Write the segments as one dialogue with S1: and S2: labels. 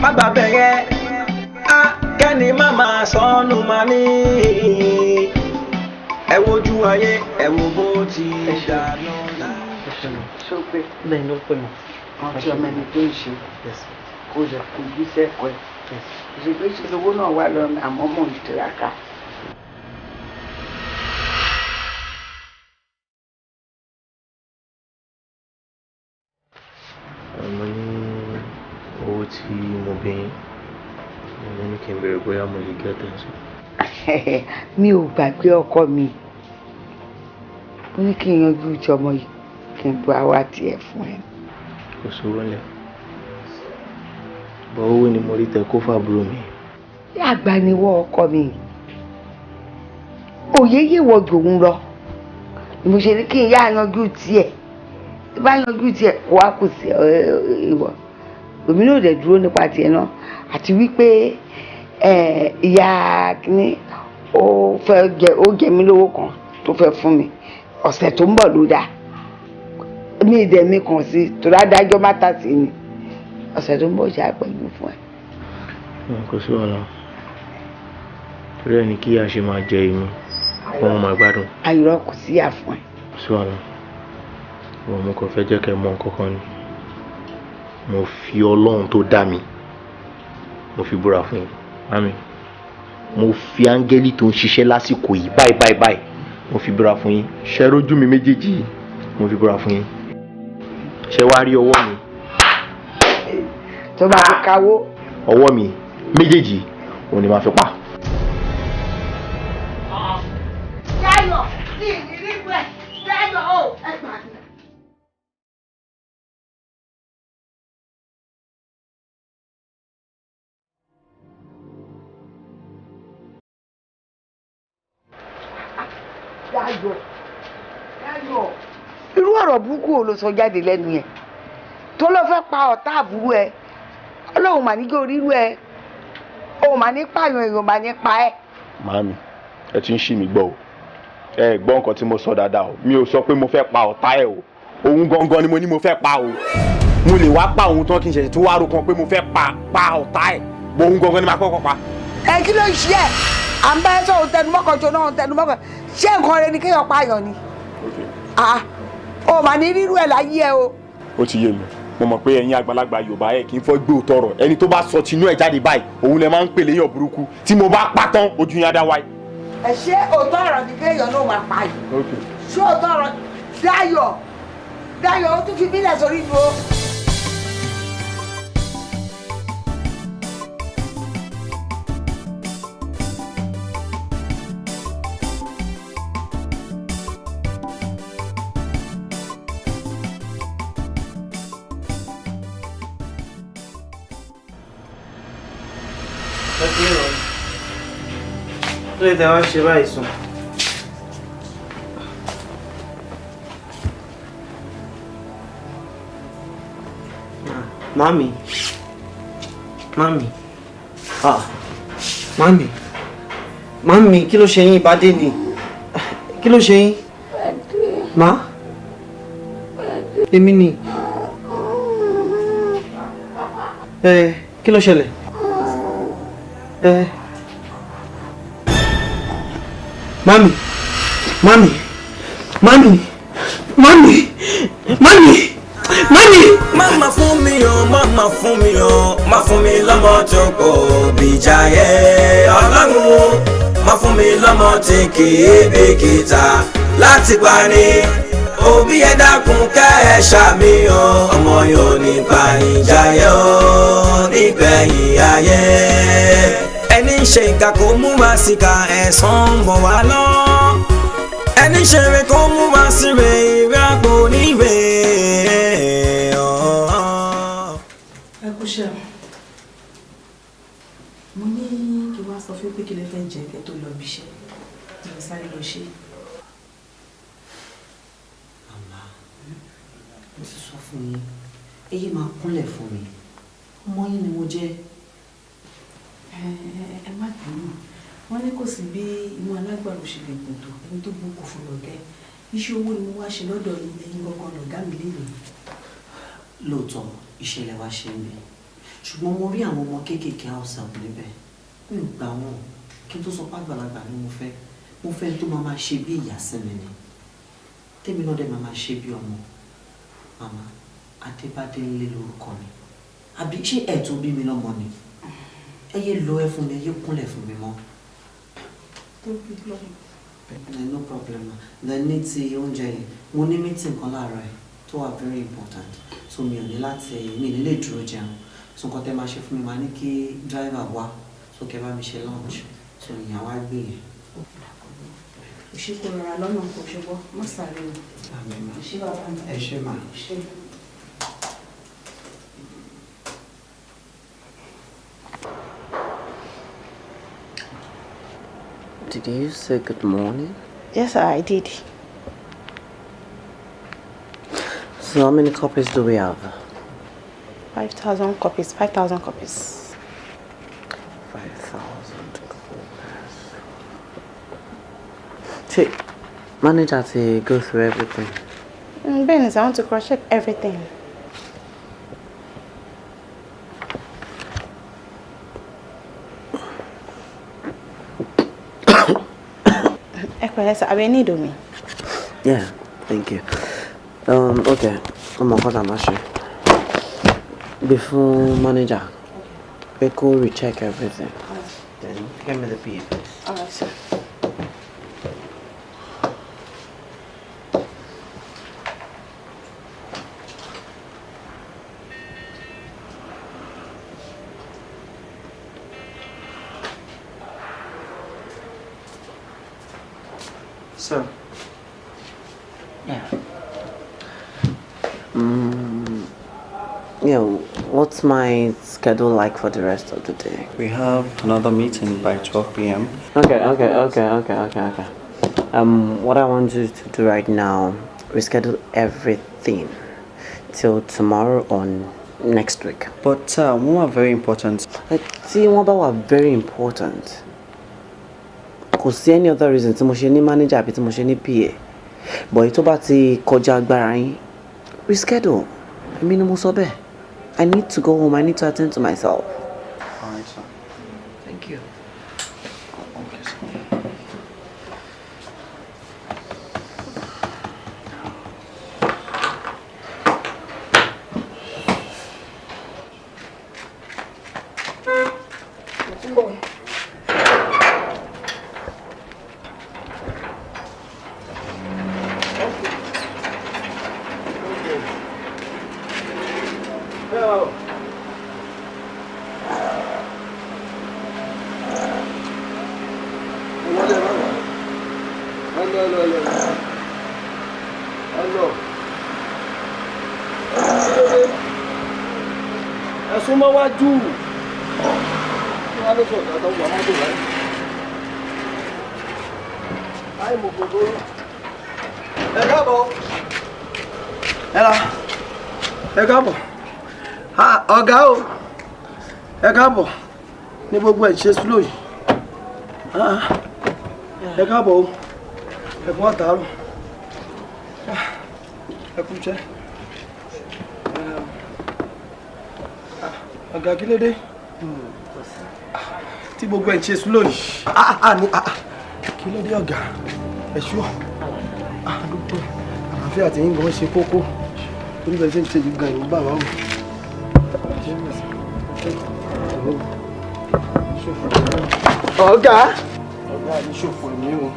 S1: Má gbà bẹ̀yẹ á kẹ́ni má máa sọnù máa ní. Ẹ wojú ayé, ẹ wo bó ti dà lọ́la.
S2: Ṣó pé
S3: Bẹ́ẹ̀ ló pè mọ́.
S2: Rántí ọmọ ẹni tó ń ṣe kó lè kojú sẹ́kọ̀ọ́ ẹ̀ ṣe pé ṣe lówó náà wà lọ́nà, àmọ́ mò ń tiraka.
S4: Mo ní owó tí mo bí yín, mo ní kí n bèrè bóyá mo lè get ẹ̀ sí.
S2: Mi ò gbàgbé, ọkọ mi. Mo ní kí n yanjú ìjọmọ yìí, kí n bu àwa tiẹ̀ fún ẹ.
S4: Kò sówó lẹ̀ bọ́, owó ni mo rí tẹ kó fàbúrò mi.
S2: Àgbà ni wọ́n, ọkọ mi. Òye yé wọ jòun lọ ni mo ṣe ní kí n yá yanjú tiẹ̀. Tí bá yanjú tiẹ̀, kó wá kù sí ìwọ. Èmi náà dẹ̀ dúró nípa tiẹ̀ náà, àti wípé ìyá kínní ó fẹ́ jẹ, ó jẹ mí lówó kan tó fẹ́ fún mi. Ọ̀sẹ̀ tó ń bọ̀ ló dáa. Mi ìdẹ̀ mi kàn sí torí adájọ́ má tà sí ni. Ọ̀sẹ̀ tó ń bọ̀ ṣe àpẹjù fún ẹ.
S4: Kò sí wàhálà, torí ẹ ní kí a ṣe máa jẹ èmi kó wọn máa gbádùn.
S2: Ayọ̀rọ̀ kò sí yà fún ẹ.
S4: Kò sí wàhálà wọn. Mo kàn fẹ́ jẹ́ kẹ́ mọ̀ nǹkan kan ni. Mo fi Ọlọ́run tó dá mi, mo fi búra fún yín, mami. Mo fi áńgẹ́lì tó ń ṣiṣẹ́ lásìkò yìí báyìí báyìí báyìí, mo fi búra fún yín. Ṣe rójú mi méjèèjì yìí, mo fi búra fún yín. Ṣe wá rí ọwọ́ mi?
S2: Tó bá fi kawó.
S4: Ọwọ́ mi méjèèjì, òun ni màá fi pa.
S2: Dayọ̀ ní ìrírí rẹ̀, Dayọ̀ o, ẹ gbà mí. Dayọ̀, Dayọ̀, irú ọ̀rọ̀ burúkú wo ló sọ jáde lẹ́nu yẹn tó ló fẹ́ pa ọ̀tá àbúrò ẹ? Ọlọ́run mà ní kí orírú ẹ o, mà ní pààyàn, èèyàn mà ní pa ẹ.
S4: Màámi, ẹ ti ń ṣì mí gbọ́ o. Ẹ gbọ́ nǹkan tí mo sọ dáadáa o. Mi ò sọ pé mo fẹ́ pa ọ̀tá ẹ o. Òun gangan ni mo ní mo fẹ́ pa o. Mo lè wá pa òun tán, kí n ṣẹ̀ṣẹ̀ tún wá ro kan pé mo fẹ́ pa ọ̀tá ẹ̀ bó. Òun gangan ni màá kọ́kọ́ pa.
S2: Ẹ kí ló ń ṣe ẹ? À ń bá ẹ sọ̀rọ̀, tẹnumọ́kàn tó náà tẹnumọ́kàn. Ṣé nǹkan rẹ ni kéèyàn pààyàn ni? Ah, o mà ní rírú ẹ láyé ẹ o.
S4: Ó ti yé mi. Mo mọ̀ pé ẹ̀yin àgbàlagbà Yorùbá, ẹ̀ kì í fọ́ gbé òótọ́ ọ̀rọ̀. Ẹni tó bá sọ tinú ẹ̀ jáde báyìí, òun lẹ máa ń pè léyàn burúkú. Tí mo bá pa tán, ojú yín á dá wáyé.
S2: Ẹ ṣé, òótọ́ ọ̀rọ̀ ni kéèyàn náà máa pààyàn? Ṣé òótọ́ ọ̀rọ̀? Dayọ̀, Dayọ̀, ó tún fi bílẹ̀ sórí dúró.
S3: Ẹ kí ló lè tẹ wá ṣe báyìí sùn? Mami, mami, ah, mami, mami, kí ló ṣe yín? Ìbádé ni. Kí ló ṣe yín? Ma? Èmi ni. Ẹ kí ló ṣẹlẹ̀? Ẹ. Mami, mami, mami, mami, mami, mami.
S1: Mama fún mi o, mama fún mi o, má fún mi lọ́mọ tó kò bìjà yẹ Ọlọ́run, má fún mi lọ́mọ tí kì í bìkítà láti pa ni òbí. Ẹ dákun, kẹ́ ẹ ṣàmìyàn ọmọ yóò nípa ìjayé o nígbẹ̀yìn ayé. Ẹni ń ṣe ìkà kó múra síkà, ẹ̀san ń bọ̀ wá lọ. Ẹni ń ṣeré kó múra síre, ìrẹ́ àpò níwèé.
S5: Ẹ kú ṣe. Mo ní kí wá sọ fún pé kí lè fẹ́ jẹ kẹ́ tó lọ bí iṣẹ́ tí mo sáré lọ ṣe.
S3: Màmá, mo ti sọ fún yín, èyí máa kúnlẹ̀ fún mi. Ọmọ yín ni mo jẹ́.
S5: Ẹ má bínú. Wọ́n ní kò sí bí imú alágbàro ṣe lè gùn tó, ẹni tó gbókò fún lọ̀gá ẹ̀. Iṣẹ́ owó ni mo wá ṣe lọ́dọ̀ yín, ẹ̀yin gangan lọ̀gá mi lénìí.
S3: Lóòótọ́, ìṣẹ̀lẹ̀ wa ṣe ń bẹ. Ṣùgbọ́n mo rí àwọn ọmọ kéékèèké house help níbẹ̀. Mi ò gbà wọ́n. Kí n tó sọ pé àgbàlagbà ni mo fẹ́. Mo fẹ́ tó máa máa ṣe bí ìyá sí mi ni. Tèmi náà dẹ̀ máa máa ṣe bí ọmọ. Màmá, Adébádé ńlé lórúkọ mi. Àbí ṣé ẹ̀ tó bí mi lọ́mọ ni? Ẹ yé lo ẹ fún mi, ẹ yé kúnlẹ̀ fún mi mọ́.
S5: Tó bí lọ́mọ.
S3: No problem, ma. Then ní ti oúnjẹ yẹn, mo ní meeting kan láàárọ̀ ẹ̀ tó wà very important. So mi ò ní láti, mi ò ní lè dúró jẹun. So nǹkan tẹ́ máa ṣe fún mi, máa ní kí driver wá. So kẹ́ bá mi ṣe lunch. So ìyẹn wá gbé yẹn.
S5: Òṣè kò rọra lọ́nà kò ṣùgbọ́n má sáré o.
S3: Àmín, ma.
S5: Òṣè bàbá mi.
S3: Ẹ ṣé, ma.
S5: Òṣè.
S3: Did you say good morning?
S6: Yes, sir, I did.
S3: So how many copies do we have?
S6: 5,000 copies. 5,000 copies.
S3: 5,000 copies. See, manager to go through everything.
S6: Ben, I want to cross-check everything. Ẹ pẹ̀lẹ́ sir, àbí ẹ ní ìdòmí?
S3: Yeah, thank you. Okay, I'm on call ṣe. Before manager, we go recheck everything. Then give me the PA, please.
S6: All right, sir.
S3: Sir. Yeah. Yeah, what's my schedule like for the rest of the day?
S7: We have another meeting by 12 p.m.
S3: Okay. What I want you to do right now, reschedule everything till tomorrow or next week.
S7: But one are very important.
S3: Tí wọ́n bá wà very important, kò sí any other reason tí mo ṣe ní manager àbí tí mo ṣe ní PA. But èyí tó bá ti kọjá agbára yín, reschedule. Èmi ni mo sọ bẹ́ẹ̀. I need to go home. I need to attend to myself.
S7: All right, sir.
S3: Thank you.
S7: Okay, sir.
S8: Ẹ̀sùn mọ́ wájú kí wọ́n ló sọ̀rọ̀ tó wà mọ́tò rẹ̀. Láì mọ̀ gbogbo. Ẹ káàbọ̀. Ẹ ra. Ẹ káàbọ̀. Ọ̀gá o. Ẹ káàbọ̀. Ní gbogbo ẹ̀ ṣe slow yìí. Ẹ káàbọ̀ o. Ẹ kú àtàárọ̀. Ẹ kú iṣẹ́. Ọ̀gá, kí ló dé tí gbogbo ẹ̀ ń ṣe slow yìí? Kí ló dé, ọ̀gá? Ẹ ṣú àdúgbò àlàáfíà tí yín gan ṣe kókó torí bẹ́ẹ̀ ṣe ń ṣe yìí gan ìlú bàbá o. Ọ̀gá, ọ̀gá mi ṣòfò ẹ̀mí o.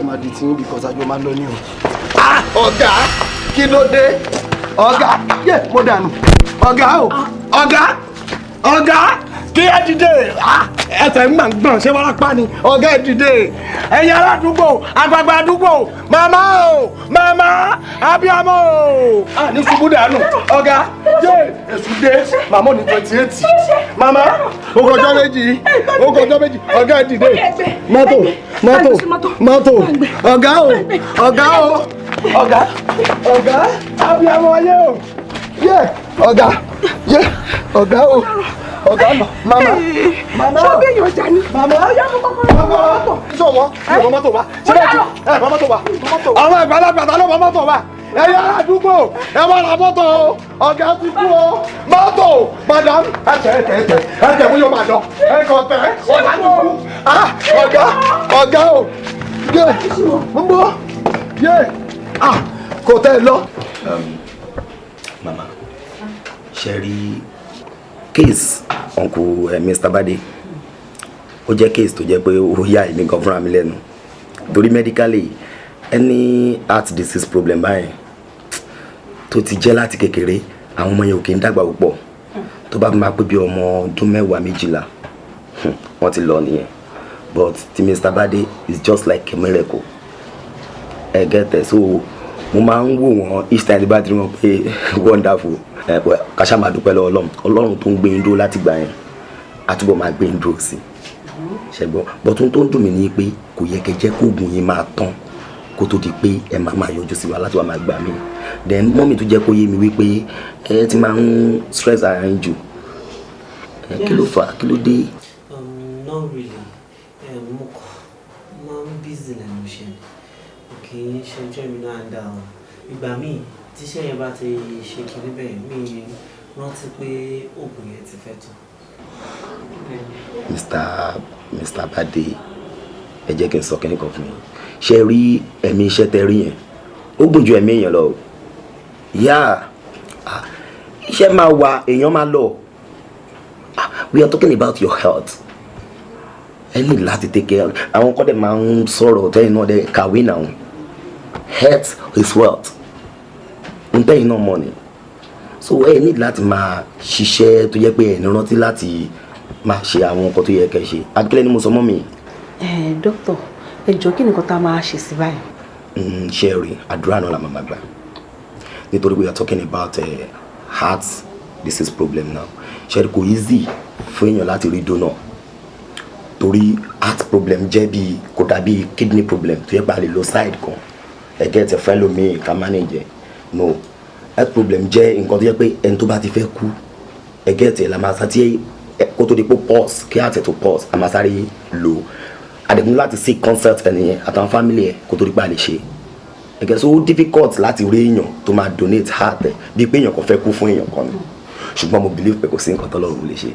S8: Ó máa di tí yín because àjọ máa lọ ní o. Ọ̀gá, kí ló dé? Ọ̀gá, yé, mo dànù. Ọ̀gá o, ọ̀gá, ọ̀gá, kí ẹ dìde. Ẹsẹ̀ ń gbọ̀n ṣé wàá pa ni. Ọ̀gá, ẹ dìde. Ẹ̀yin aládùúgbò, àgbààgbà àdúgbò, màmá o, màmá abiyamọ o. Ní ṣubú dànù. Ọ̀gá, yé, èṣù dé. Màmá ò ní 28. Màmá, ó kọjọ́ 2, ó kọjọ́ 2. Ọ̀gá, ẹ dìde. Mọ́tò, mọ́tò, mọ́tò. Ọ̀gá o, ọ̀gá o, ọ̀gá, ọ̀gá, abiyamọ ayé o. Yé, ọ̀gá, yé, ọ̀gá o, ọ̀gá lọ. Màmá, màmá o, màmá, màmá, sọ wọn, ṣé mọ́tò wa, ṣé bẹ́ẹ̀ ti ẹ mọ́ mọ́tò wa? Àwọn àgbàlagbà ta ló mọ́ mọ́tò wa? Ẹ̀yin ará àdúgbò, ẹ wá ra mọ́tò o, ọ̀gá ti kú o, mọ́tò, madam, ẹ tẹ̀ ẹ tẹ̀ ẹ tẹ̀ ẹ tẹ̀ bóyá o máa lọ, ẹ kàn tẹ̀, ọ̀gá ti kú, ah, ọ̀gá, ọ̀gá o, yé, ń bọ̀, yé, ah, kò tẹ́ ẹ lọ.
S1: Mama, ṣe rí case uncle Mr. Bade, ó jẹ́ case tó jẹ́ pé ó yà èmi gan fúnra mi lẹ́nu, torí medically any heart disease problem báyìí tó ti jẹ́ láti kékeré, àwọn ọmọ yẹn ò kí ń dàgbà púpọ̀. Tó bá máa pé bí ọmọ ọdún 10, 12, wọ́n ti lọ nìyẹn. But ti Mr. Bade is just like a miracle, ẹ get it? So mo máa ń wò wọ́n each time tí bá ti rí wọn pé wonderful. Ẹ ká ṣáà máa dúpẹ́ lọ́wọ́ Ọlọ́run. Ọlọ́run tó ń gbé yín dúró láti gbà yẹn, á túbọ̀ máa gbé yín dúró sí i, ṣẹ́gbọ́n? But ohun tó ń dùn mí ni pé kò yẹ kẹ́ jẹ́ kó oògùn yín máa tán kó tó di pé ẹ máa máa yọjú sí wa láti wá máa gbà mí. Then mummy tó jẹ́ kó yé mi wípé ẹ ti máa ń stress ara yín jù. Ẹ kí ló fà á? Kí ló dé?
S3: Not really. Mo kàn máa ń busy lẹ́nu iṣẹ́ ni, kò kì í ṣẹjọ́ mi náà dá o. Ìgbà míì tíṣẹ́ yẹn bá ti ṣe kinní bẹ́ẹ̀, mi rántí pé oògùn yẹn ti fẹ́ tán.
S1: Mr. Bade, ẹ jẹ́ kí n sọ kíní kan fún yín. Ṣe rí ẹ̀mí iṣẹ́ tẹ rí yẹn, ó gùn ju ẹ̀mí èèyàn lọ o. Yá, iṣẹ́ máa wà, èèyàn máa lọ. We are talking about your health. Ẹ ní láti take care. Àwọn kọ́ dẹ̀ máa ń sọ̀rọ̀ tẹ́yìn náà dẹ̀ kàwé náà, health is wealth, n tẹ́yìn náà mọ̀ ni. So ẹ ní láti máa ṣiṣẹ́ tó jẹ́ pé ẹ ní rántí láti máa ṣe àwọn nǹkan tó yẹ kẹ́ ṣe. Àbíkẹ́lẹ́ ni mo sọ mọ́ mi.
S5: Ẹ dókítà, ẹ jọ, kí nìkan tá a máa ṣe sí báyìí?
S1: Ṣe rí, àdúrà náà la máa máa gbà, nítorí we are talking about heart disease problem now. Ṣe rí, kò easy fún èèyàn láti rí donor, torí heart problem jẹ́ bí kò dàbí kidney problem tó yẹ pé a lè lo side kan, ẹ get ẹ fẹ́ lómi ká manage ẹ. No, heart problem jẹ́ nǹkan tó yẹ pé ẹni tó bá ti fẹ́ kú, ẹ get ẹ, la máa sá tí kó tó di pé pause, kí heart ẹ tó pause, a máa sáré lò. Àdẹ̀kùn láti seek consent ẹnìyẹn àtàwọn family ẹ kó tó di pé a lè ṣe ẹgẹ. So ó difficult láti rí èèyàn tó máa donate heart ẹ, bíi pé èèyàn kan fẹ́ kú fún èèyàn kan ni. Ṣùgbọ́n mo believe pé kò sí nǹkan tọ́lọ́run lè ṣe.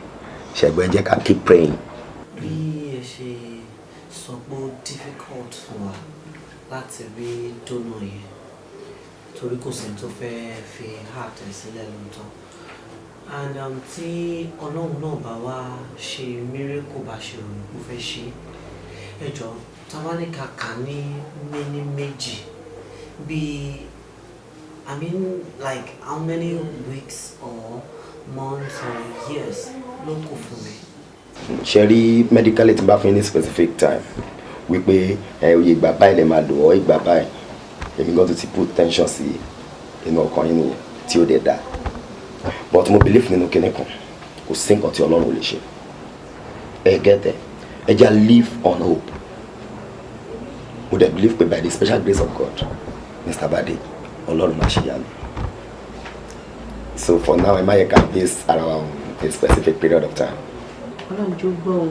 S1: Ṣẹ̀gbọ́n, ẹ jẹ́ ká keep praying.
S3: Bí ẹ ṣe sọ pé ó difficult fún wa láti rí donor yẹn, torí kò sẹ́ni tó fẹ́ fi heart ẹ̀ sílẹ̀ lóòótọ́, and tí Ọlọ́run náà bá wá ṣe miracle, bá ṣe rò ó fẹ́ ṣe, ẹ jọ, tá bá ní ká kà ní méní méjì, bí I mean, like how many weeks or months or years ló kù fún mi?
S1: Ṣe rí, medically, tí n bá fún yín ní specific time wípé ẹ oye ìgbà báyìí lè máa lò ọ́, ìgbà báyìí, èmi gan tó ti put tension sí inú ọkàn yín nìyẹn tí ó dẹ̀ dáa. But mo believe nínú kinní kan, kò sí nǹkan tí Ọlọ́run ò lè ṣe. Ẹ get ẹ, ẹ jẹ́ live on hope. Mo dẹ̀ believe pé by the special grace of God, Mr. Bade, Ọlọ́run máa ṣe yanu. So for now, ẹ má yẹ ká base ara wa on a specific period of time.
S5: Ọlọ́run jó gbọ́ o.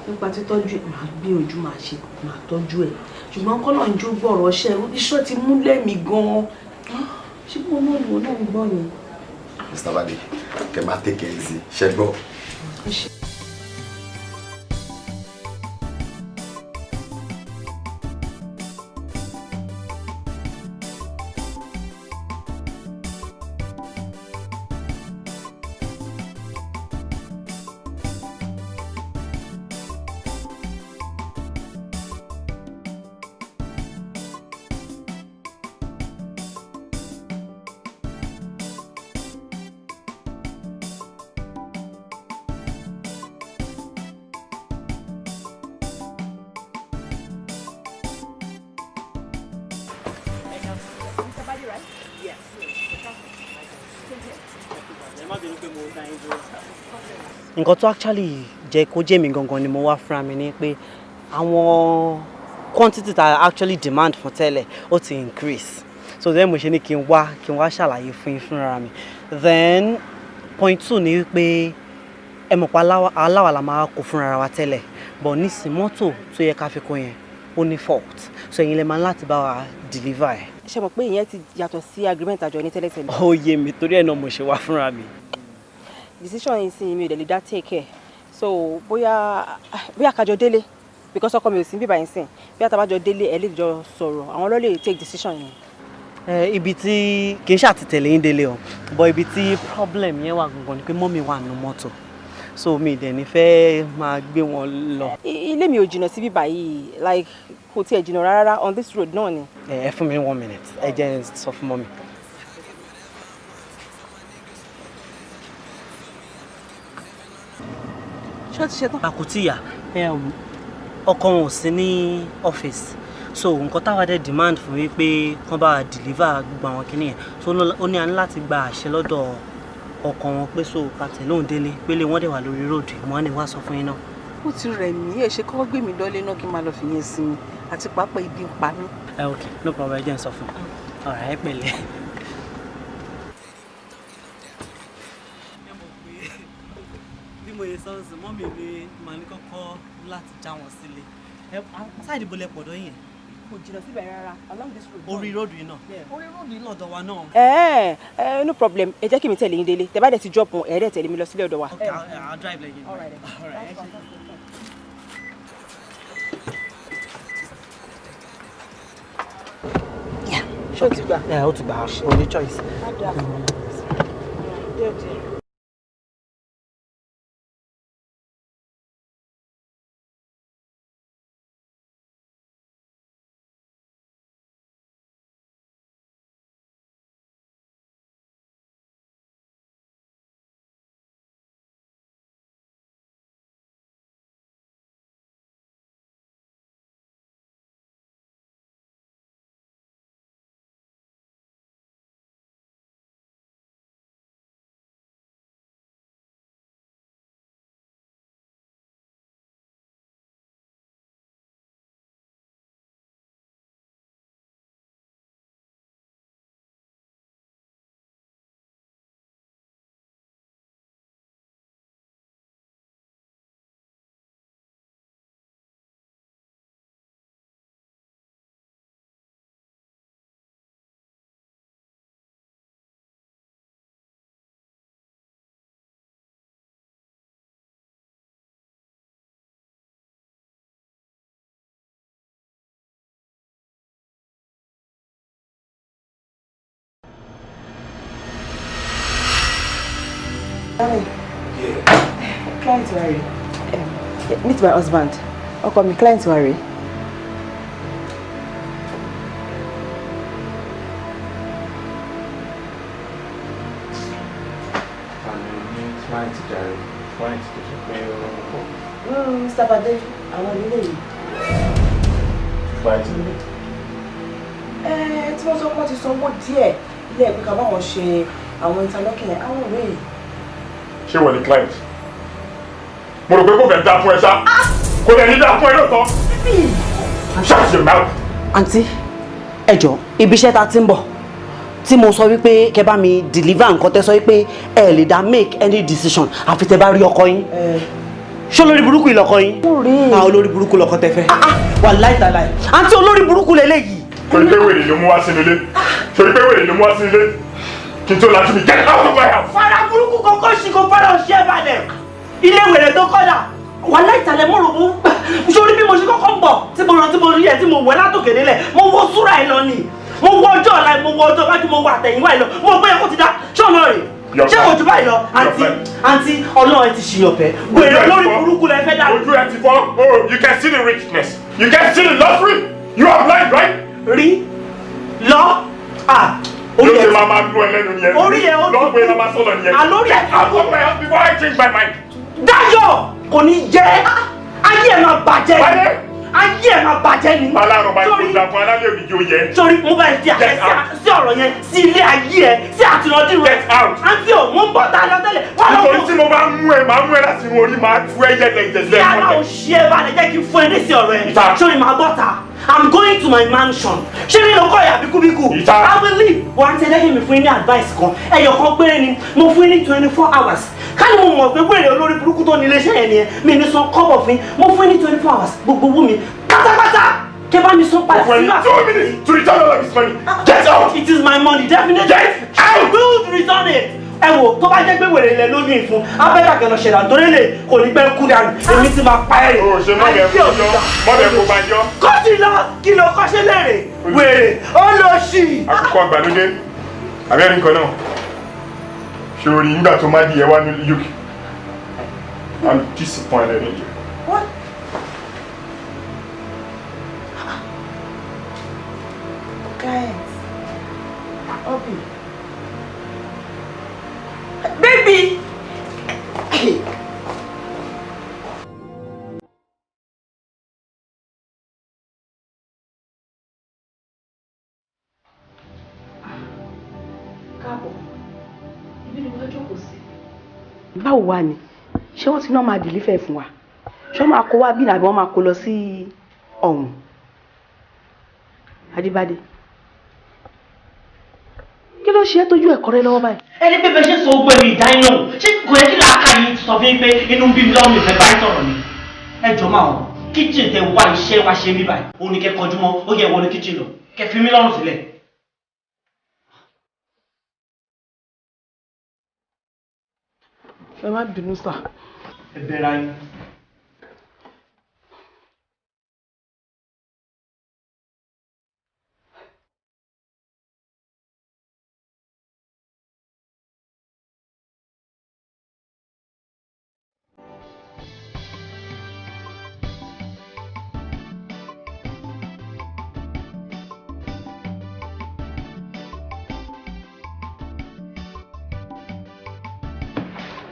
S5: Nípa títọ́jú ẹ̀, máa gbìyànjú, máa ṣe, máa tọ́jú ẹ̀, ṣùgbọ́n kọ́lọ́run jó gbọ́ ọ̀rọ̀ ṣẹ́ iṣẹ́ ti mú lẹ́mìí gan-an. Ṣé bí wọn náà lò náà ń gbọ́ yẹn?
S1: Mr. Bade, kẹ máa take it easy, ṣẹ gbọ́.
S5: Ẹ ṣé.
S3: Nǹkan tó actually jẹ́ kó jẹ́ mi gangan ni mo wá fúnra mi ni pé àwọn quantity that I actually demand fún tẹ́lẹ̀, ó ti increase. So then mo ṣe ní kí n wá ṣàlàyé fún yín fúnra mi. Then point two ni wípé ẹ mọ̀ pé aláwa la máa kó fúnra wa tẹ́lẹ̀, but nísìn, mọ́tò tó yẹ ká fi kó yẹn, ó ní fault, so ẹ̀yin lè máa láti bá wa deliver ẹ̀.
S9: Ṣe mọ̀ pé ìyẹn ti yàtọ̀ sí agreement àjọ ní tẹ́lẹ̀tẹ́lẹ̀.
S10: Ó yé mi, torí ẹ̀ náà mo ṣe wá fúnra mi.
S9: Decision yìí sì mi ò dẹ̀ lè dá take care, so bóyá kájọ délé, because ọkọ mi ò sí bíbá yín sìn. Bóyá tá a bá jọ délé, ẹ lè jọ sọ̀rọ̀, àwọn ló lè take decision yẹn.
S10: Ẹ ibi tí kì í ṣàtìtẹ̀lé yín délé o, but ibi tí problem yẹn wà gangan ni pé mummy wà nínú mọ́tò, so mi dẹ̀ ní fẹ́ máa gbé wọn lọ.
S9: Ilé mi ò jìnnà sí bíbá yìí, like kò tiẹ̀ jìnnà rárá, on this road náà ni.
S10: Ẹ fún mi ní 1 minute, ẹ jẹ́ n sọ fún mummy.
S5: Ṣé ó ti ṣe tán?
S10: Àkùtì yà, ọkọ wọn ò sí ní ọ́fíìsì, so nǹkan táwa dẹ̀ demand fún wípé kán bá wa deliver gbogbo àwọn kinní yẹn, so ó ní a ní láti gba àṣẹ lọ́dọ̀ ọkọ wọn pé so ká tẹ̀lé òun délé, pélé wọ́n dẹ̀ wà lórí road. Mo á ní wá sọ fún yín náà.
S5: Ó ti rẹ̀ mí. Ẹ ṣe kọ́kọ́ gbé mi lọ́lé náà kí n máa lọ fìyẹn sinmi, àti pàápàá ibi ń pa mí.
S10: Ẹ ok, no problem, ẹ jẹ́ n sọ fún un. Ọ̀rọ̀ ẹ pẹ̀lẹ́. Bí mo yẹ sọ́ọ̀sì mummy mi, màá ní kọ́kọ́ láti já wọn sílé. Ẹ side ibo lẹ pọ̀dọ̀ yẹn?
S9: Kò jìnnà síbẹ̀ rárá, along this road.
S10: Orí road yìí náà? Orí road yìí lọ́dọ̀ wa náà.
S9: Ẹ no problem, ẹ jẹ́ kí mi tẹ̀lé yín délé. Tẹ bá dẹ̀ ti drop wọn, ẹ dẹ̀ tẹ̀lé mi lọ sílé ọ̀dọ̀ wa.
S10: Ok, I'll drive lẹ́yìn.
S9: All right then.
S10: All right, ẹ ṣé.
S5: Ṣé o ti gbà?
S10: Ẹ ó ti gbà, o ní choice.
S5: Díẹ̀ díẹ̀.
S9: Darling, client wa rè. Meet my husband. Ọkọ mi, client wa rè.
S4: Ní client jàre, client tó ṣe pé ó ń pọ̀.
S9: Mr. Bade, àwọn ilé yìí.
S4: Client mi.
S9: Ẹ tí wọ́n sọ pé wọ́n ti sanwó díẹ̀ ilé ẹ̀kọ́ ká báwọn ṣe àwọn interlocking yẹn, àwọn ìwé yìí.
S11: Ṣé wọ́n ní client? Mo rò pé kò fẹ́ dá fún ẹ ṣá, kò lè ní dá fún ẹ lóòótọ́. Shut your mouth.
S3: Àǹtí, ẹ jọ, ibi iṣẹ́ ta ti ń bọ̀ tí mo sọ wípé kẹ́ bá mi deliver nǹkan, tẹ́ sọ wípé ẹ lè dá make any decision àfi tẹ́ bá rí ọkọ yín. Ṣé olórí burúkú yìí lọkọ yín? Ah, olórí burúkú lọkọ tẹ́ fẹ́. Wà láìtàláì, àǹtí, olórí burúkú lélẹ́yìí.
S11: Torí pé wèrè ló mú wá sínú ilé, torí pé wèrè ló mú wá sínú ilé, kí n tó lajú mi, get out of my house.
S3: Fara burúkú kọ́kọ́ ṣì kò fara ọ̀ṣẹ́ balẹ̀, ilé wèrè tó kọ́dà wà láìtàlẹ̀. Mo rò mo sórí bí mo ṣe kọ́kọ́ ń bọ̀ tí mo rán tí mo rí ẹ tí mo wẹ̀ látòkè délẹ̀, mo wo súrà ẹ lọ ni, mo wo ọjọ́ ọ̀la ẹ, mo wo ọjọ́ iwájú, mo wo àtẹ̀yìnwá ẹ lọ, mo gbé ẹ kó ti dá ṣọ́ọ̀nà rè. Ṣé kò jù báyìí lọ? Àǹtí, àǹtí, ọlọ́run ẹ ti ṣìyàn fẹ́ wèrè, olórí burúkú lẹ fẹ́ dá.
S11: Ojú ẹ ti fọ́. Oh, you can see the richness, you can see the luxury. You are blind, right?
S3: Rí lọ, ah.
S11: Orí ẹ máa máa lu ẹ lẹ́nu nìyẹn.
S3: Orí ẹ ó ti
S11: lọ́pọ̀ ẹ máa sọ̀rọ̀ nìyẹn.
S3: Àlórí ẹ
S11: Get out of my house before I change my mind.
S3: Dáyọ̀, kò ní jẹ́, ayé ẹ̀ máa bàjẹ́ ni, ayé ẹ̀ máa bàjẹ́ ni.
S11: Alárò máa ń gbódà fún alálẹ̀ òdìjì oyè.
S3: Sórí mo bá ẹ fi àṣẹ sí ọ̀rọ̀ yẹn, sí ilé ayé ẹ, sí àtìlọ́dún rẹ.
S11: Get out.
S3: Àǹtí ò, mo ń bọ̀ tá a lọ tẹ́lẹ̀. Wà lọ
S11: Nítorí tí mo bá mú ẹ, màá mú ẹ láti inú orí, màá tú ẹ yẹlẹ
S3: Kí
S11: yẹlẹ.
S3: ara ò ṣí ẹ balẹ̀, jẹ́ kí n fún ẹ ní sí ọ̀rọ̀ ẹ. Sórí màá bọ̀ ta. I'm going to my mansion. Ṣé nínú ọkọ̀ ìyá bíkúbíkú? I will leave. Wà á tẹ̀lé mi fún yín ní advice kan. Ẹyọ kan péré ni mo fún yín ní 24 hours. Ká ní mo mọ̀ pé wèrè olórí burúkú tó ní iléeṣẹ́ yẹn nìyẹn. Mi ní san kọ́bọ̀ fún yín. Mo fún yín ní 24 hours. Gbogbo owó mi pátápátá.
S10: Kẹ́ bá mi sọ padà
S11: Fún
S10: sínú
S11: ẹni 2 minutes to return all of his money. Get out!
S10: It is my money, definitely.
S11: Get
S10: out! I will return it. Ẹ wò, tó bá jẹ́ pé wèrè ilẹ̀ lóyún ìfun, abẹ́rẹ́ àgẹ̀lọ̀ ṣẹ̀dá torí lè kò ní pẹ́ kú dànù, èmi ti máa pa ẹ̀.
S11: O ṣe mọ́bẹ̀ kó jọ, mọ́bẹ̀ kó bá jọ.
S10: Kọ́sì lọ, kí ló kọ́ṣẹ́ lérè? Wèrè, ó lọ sí.
S11: Àkókò àgbàlódé, abẹ́rẹ́ nǹkan náà. Ṣé o rí nígbà tó má di ẹ wá ní UK? I'm disappointed in you.
S5: What? Client. Obi. Baby! Hey. Káàbọ̀, ibi ni wọ́n jókòó sí. Báwo wá ni? Ṣé wọ́n ti náà máa deliver fún wa? Ṣé wọ́n máa kó wá bí nàbí wọ́n máa kó lọ sí ọ̀hún? Adébádé. Kí ló ṣe é tójú ẹ̀kọ́ rẹ lọ́wọ́ báyìí?
S10: Ẹni pé bẹ́ẹ̀ ṣe sọ ogun ẹ̀mí ìdáyín lóhùn, ṣé kò yẹ kí làákà yìí sọ fún yín pé inú ń bí mi lọ́wọ́ mi ò fẹ́ bá yín sọ̀rọ̀ ni? Ẹ jọ máa wọ̀, kíchìn tẹ wá iṣẹ́ wá ṣe mí báyìí, òun ni kẹ́ kọjú mọ́, ó yẹ wọnú kíchìn lọ, kẹ́ fi mí lọ́rùn sílẹ̀.
S5: Ẹ má bínú sà.
S10: Ẹ bẹ̀rẹ̀ ayé.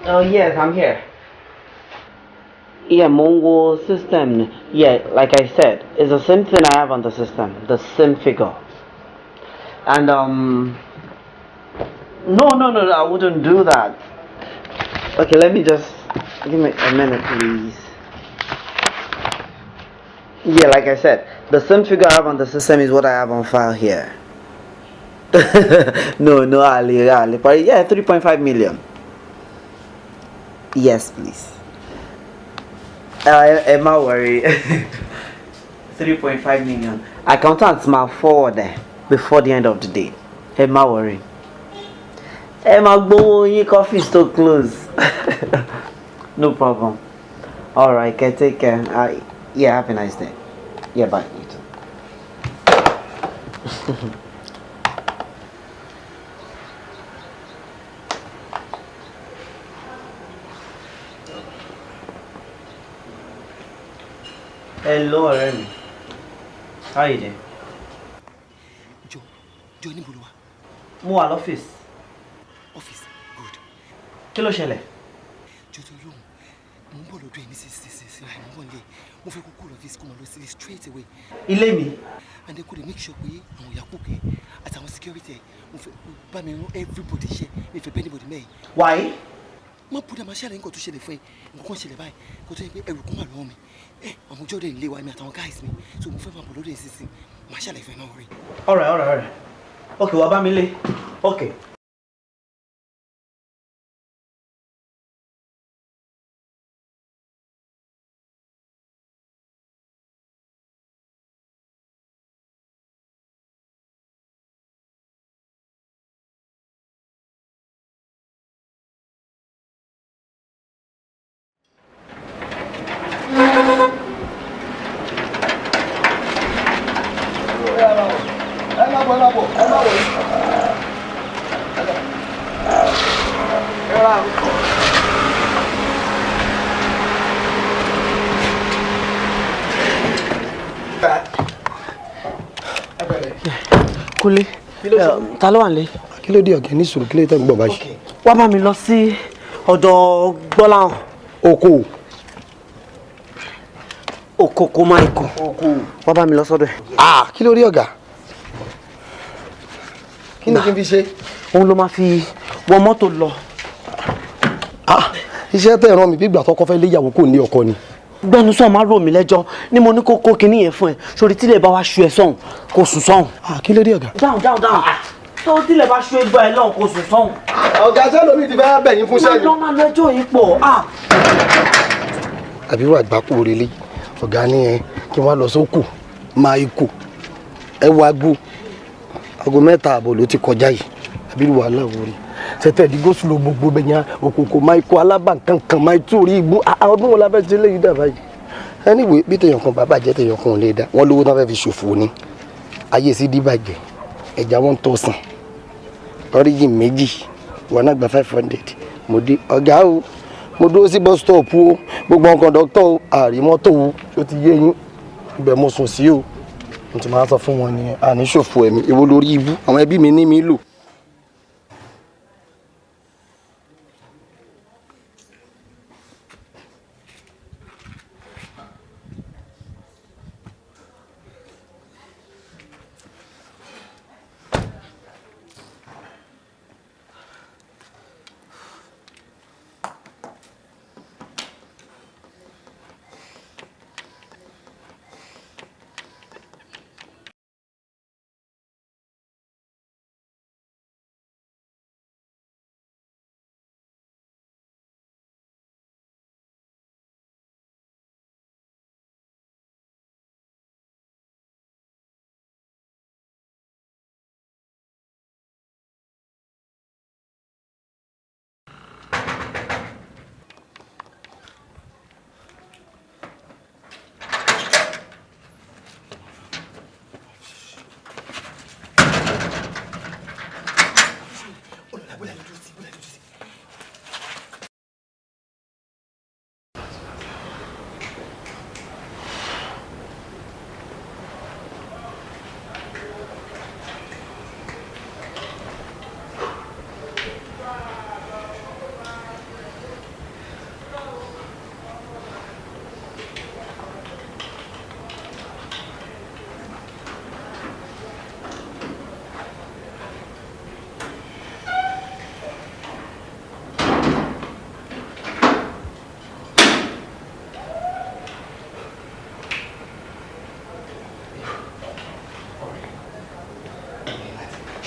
S3: Oh, yes, I'm here. Yeah, Mongo system. Yeah, like I said, it's the same thing I have on the system, the same figure. And no, no, no, I wouldn't do that. Okay, let me just give me a minute, please. Yeah, like I said, the same figure I have on the system is what I have on file here. No, no, Ali, Ali, but yeah, 3.5 million. Yes, please. Emma worry. 3.5 million. Accountants ma forward there before the end of the day. Emma worry. Emma gbowó yín, coffee is so close. No problem. All right, okay, take care. Yeah, have a nice day. Yeah, bye. You too. Hello, ọ̀rẹ́ mi. How you doing?
S12: Jọ, jọ, níbo ló wà?
S3: Mo wà lọ́fíìsì.
S12: Ọ́fíìsì, good.
S3: Kí ló ṣẹlẹ̀?
S12: Jọ tó lóhùn, mo ń bọ̀ lọ́dọ̀ ẹ̀ nísinsìnyí, mo ń bọ̀ nílé. Mo fẹ́ kó kúrò lọ́fíìsì, kó máa lọ sílé straight away.
S3: Ilé mi?
S12: And then kó lè make sure pé àwọn ìyá kò kẹ́ àtàwọn security ẹ̀, mo fẹ́ bá mi rán everybody iṣẹ́, mi fẹ́ bẹ́ẹ̀ anybody mẹ́yìn.
S3: Why?
S12: Má búdà, máa ṣàlàyé nǹkan tó ṣẹlẹ̀ fún ẹ. Nǹkan kan ṣẹlẹ̀ báyìí, kó tó yẹ pé ẹrù kan wà lọ́wọ́ mi. Ẹ àwọn ọjọ́ dẹ̀ ń lé wa, mi àtàwọn guys mi, so mo fẹ́ máa bọ̀ lọ́dọ̀ ẹ̀ sísìn. Máa ṣàlàyé fún ẹ, má worry.
S3: All right, all right, all right. Okay, wàá bá mi lé. Okay.
S8: Ẹ má bọ̀, ẹ má bọ̀, ẹ má wọ̀ yìí. Ẹ ra.
S3: Kúnlé, ta ló wà nílé?
S8: Kí ló dé, ọ̀gẹ́ ní sùúrù, kí ló tẹ̀ ń gbọ̀ báyìí?
S3: Wá bá mi lọ sí ọ̀dọ̀ Gbọ́láhàn.
S8: Oko.
S3: Okoko Michael.
S8: Oko.
S3: Wá bá mi lọ sọ́dọ̀ ẹ̀.
S8: Ah, kí ló rí, ọ̀gá? Kí ni kí n fi ṣe?
S3: Òun ló máa fi wọ mọ́tò lọ.
S8: Ah, iṣẹ́ tẹ̀ ràn mí bí ìgbà tọkọ fẹ́ léyàwó kò ní ọkọ ni.
S3: Gbẹnu sọ̀, máa rò mí lẹ́jọ́ ní mo ní kó kó kinní yẹn fún ẹ sórí tílẹ̀ bá wá ṣu ẹ sọ̀hún, kó sùn sọ̀hún.
S8: Ah, kí ló dé, ọ̀gá?
S3: Dáhùn, dáhùn, dáhùn, tó tílẹ̀ bá ṣu ẹgbẹ́ ẹ lọ́hùn, kó sùn sọ̀hún.
S8: Ọ̀gá, sẹ́lómi ti fẹ́ bẹ̀ yín fún
S3: Máa
S8: sẹ́yìn.
S3: lọ, máa lọ, ẹjọ́ yìí pọ̀ ah.
S8: Àbí wà gbáko relé ọ̀gá ní ẹ kí wọ́n lọ sókù Maiko, ẹ wo aago, 3:30 ló ti kọjá yìí. Àbí wàhálà wo ni tẹtẹ di gosùlò gbogbo bẹyàn òkòkò Maiko alábànkankan máa tú orí igbó. Ọdún wo la fẹ́ ṣe léyìí dàbá yìí? Anyway, bí tèèyàn kan bàbá jẹ́, tèèyàn kan ò lè dá wọ́n lówó náà fẹ́ fi ṣòfò ni. Ayé sí dìbàjẹ́ ẹja 1000 origin méjì, wọn náà gba 500. Mo dé ọ̀gá o, mo dúró sí bus stop o, gbogbo ọkàn dọ́kítọ̀ o, àrí mọ́tò o, ó ti yé yín, ibẹ̀ mo sùn sí o. Mo ti máa sọ fún wọn ni àní ṣòfò ẹ̀mí, èwo lórí ibú àwọn ẹbí mi ní mi lò.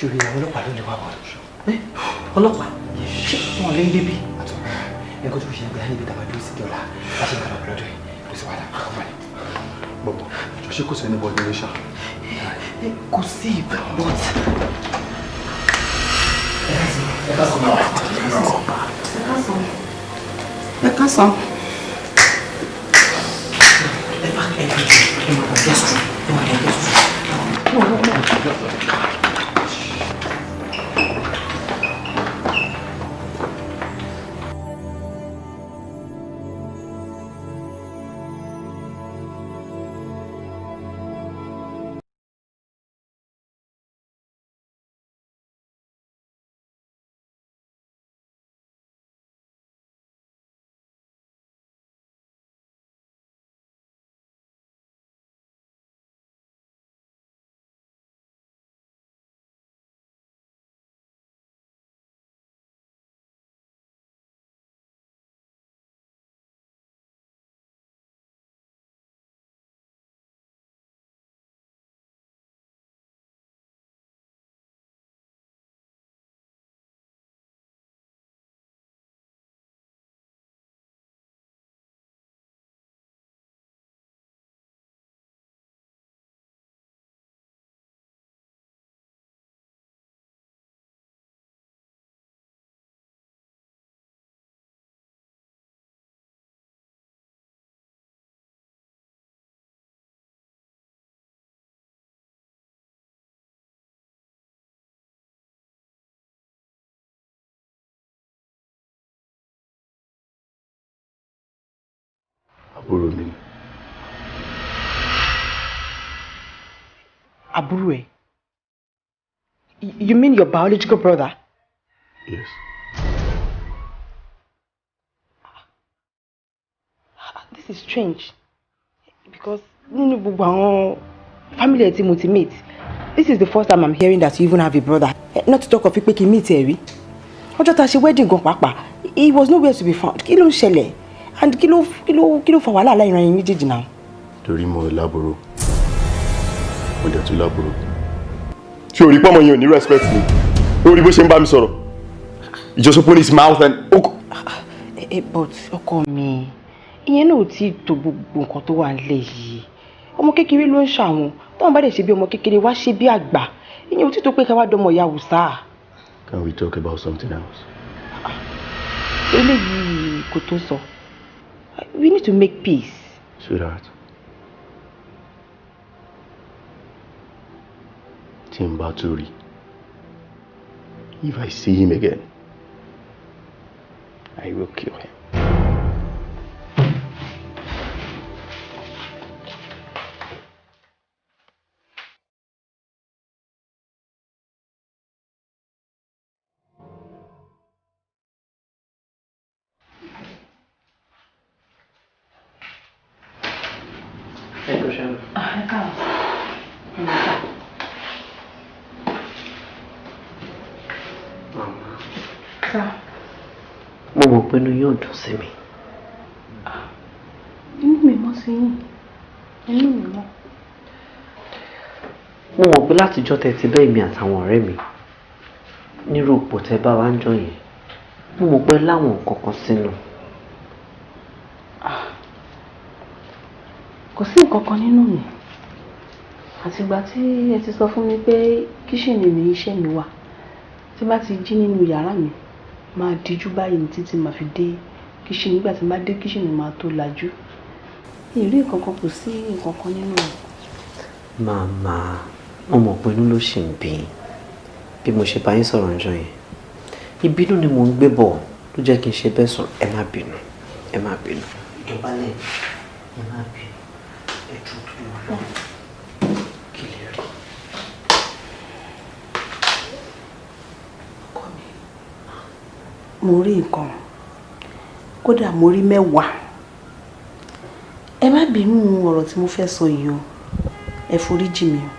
S12: Ṣòrí, àwọn ọlọ́pàá ló lè wá bọ̀.
S3: Ọlọ́pàá? Ṣé wọn lè ń débi?
S12: Nǹkan tó ṣe ń gbé níbi tàbá dúró sí dọ́là láti ń kàlọ́ lọ́dọ̀ ẹ̀, kò sí wàhálà, kò balẹ̀.
S11: Bọ̀bọ̀, jọ, ṣé kò sẹ́ni bọ́ọ̀dù ní ṣá?
S3: Kò sí, but.
S12: Ẹ ká sọ náà.
S6: Ẹ káàsán.
S3: Ẹ bá ẹ bá ẹ máa bọ̀ guest room, ẹ máa bọ̀ guest room. No, no, no.
S11: Àbúrò mi ni.
S5: Àbúrò ẹ̀? You mean your biological brother?
S11: Yes.
S5: This is strange because nínú gbogbo àwọn family ẹ̀ tí mo ti meet, this is the first time I'm hearing that you even have a brother. Not to talk of pé kí n meet ẹ rí. Ọjọ́ tá a ṣe wedding gan pàápàá, he was nowhere to be found. Kí ló ń ṣẹlẹ̀? And kí ló fa wàhálà láìran yín méjèèjì náà?
S11: Torí mo lábúrò, mo dẹ̀ tún lábúrò. Ṣé o rí pọ́nmọ yẹn ò ní respect mi? O rí bó ṣe ń bá mi sọ̀rọ̀? He just open his mouth and.
S5: But ọkọ mi, ìyẹn náà ò tí ì tó gbogbo nǹkan tó wà nílẹ̀ yìí. Ọmọ kékeré ló ń ṣàwọn. Táwọn bá dẹ̀ ṣe bí ọmọ kékeré wá ṣe bí àgbà. Ìyẹn ò tí tó pé ká wá dọmọ ìyá Hausa.
S11: Can we talk about something else?
S5: Eléyìí kò tó sọ. We need to make peace.
S11: Sweetheart, tí n bá tún rí, if I see him again, I will kill him.
S3: Ẹ kú iṣẹ́.
S5: Ẹ káàbọ̀.
S3: Màmá,
S5: Sá.
S3: mo mọ̀ pé inú yóò dùn sí mi.
S5: Inú mi mọ́ sí yín. Inú mi mọ́.
S3: Mo mọ̀ pé látijọ́ tẹ́ ti bẹ́ èmi àtàwọn ọ̀rẹ́ mi nírú ipò tẹ́ bá wa ń jọ yẹn, mo mọ̀ pé láwọn nǹkan kan sínú.
S5: Kò sí nǹkan kan nínú mi. Àtìgbà tí ẹ ti sọ fún mi pé kíṣìnì ni iṣẹ́ mi wà, tí bá ti jí nínú yàrá mi, máa díjú báyìí ní títí màá fi dé kíṣìnì. Nígbà tí n bá dé kíṣìnì, màá tó lajú. Mi ò rí nǹkan kan, kò sí nǹkan kan nínú mi.
S3: Màmá, mo mọ̀ pé inú ló ṣì ń bí yín. Bí mo ṣe bá yín sọ̀rọ̀ ńjọ́ yẹn, ìbínú ni mò ń gbé bọ̀ ló jẹ́ kí n ṣe bẹ́ẹ̀ sọ̀rọ̀. Ẹ má bínú, ẹ má bínú. Ìdọ̀bálẹ̀, ẹ má bínú. Ẹ jọ̀ọ́ torí Ọlọ́run. Kí lè rí?
S5: Mo rí nǹkan, kódà mo rí 10. Ẹ má bínú ọ̀rọ̀ tí mo fẹ́ sọ yìí o, ẹ foríjì mi o.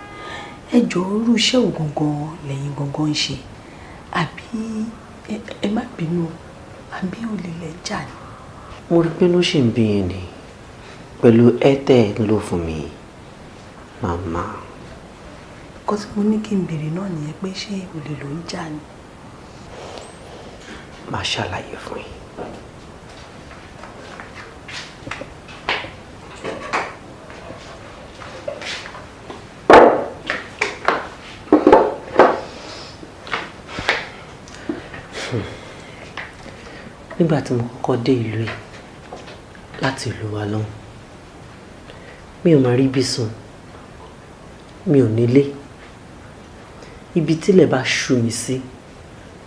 S5: Ẹ jọ̀ọ́, irú iṣẹ́ wo gangan lẹ́yìn gangan ń ṣe? Àbí ẹ má bínú o, àbí olè lẹ ń jà ni?
S3: Mo rí pé inú ṣì ń bí yín ni pẹ̀lú ẹ́tẹ̀ ń lò fún mi, màmá.
S5: Nǹkan tí mo ní kí n béèrè náà nìyẹn, pé ṣé olè ló ń jà ni?
S3: Màá ṣàlàyé fún yín. Nígbà tí mo kọ́kọ́ dé ìlú yìí láti ìlú wa lọ́hùn, mi ò máa rí ibi sùn, mi ò nílé. Ibi tílẹ̀ bá ṣú mi sí,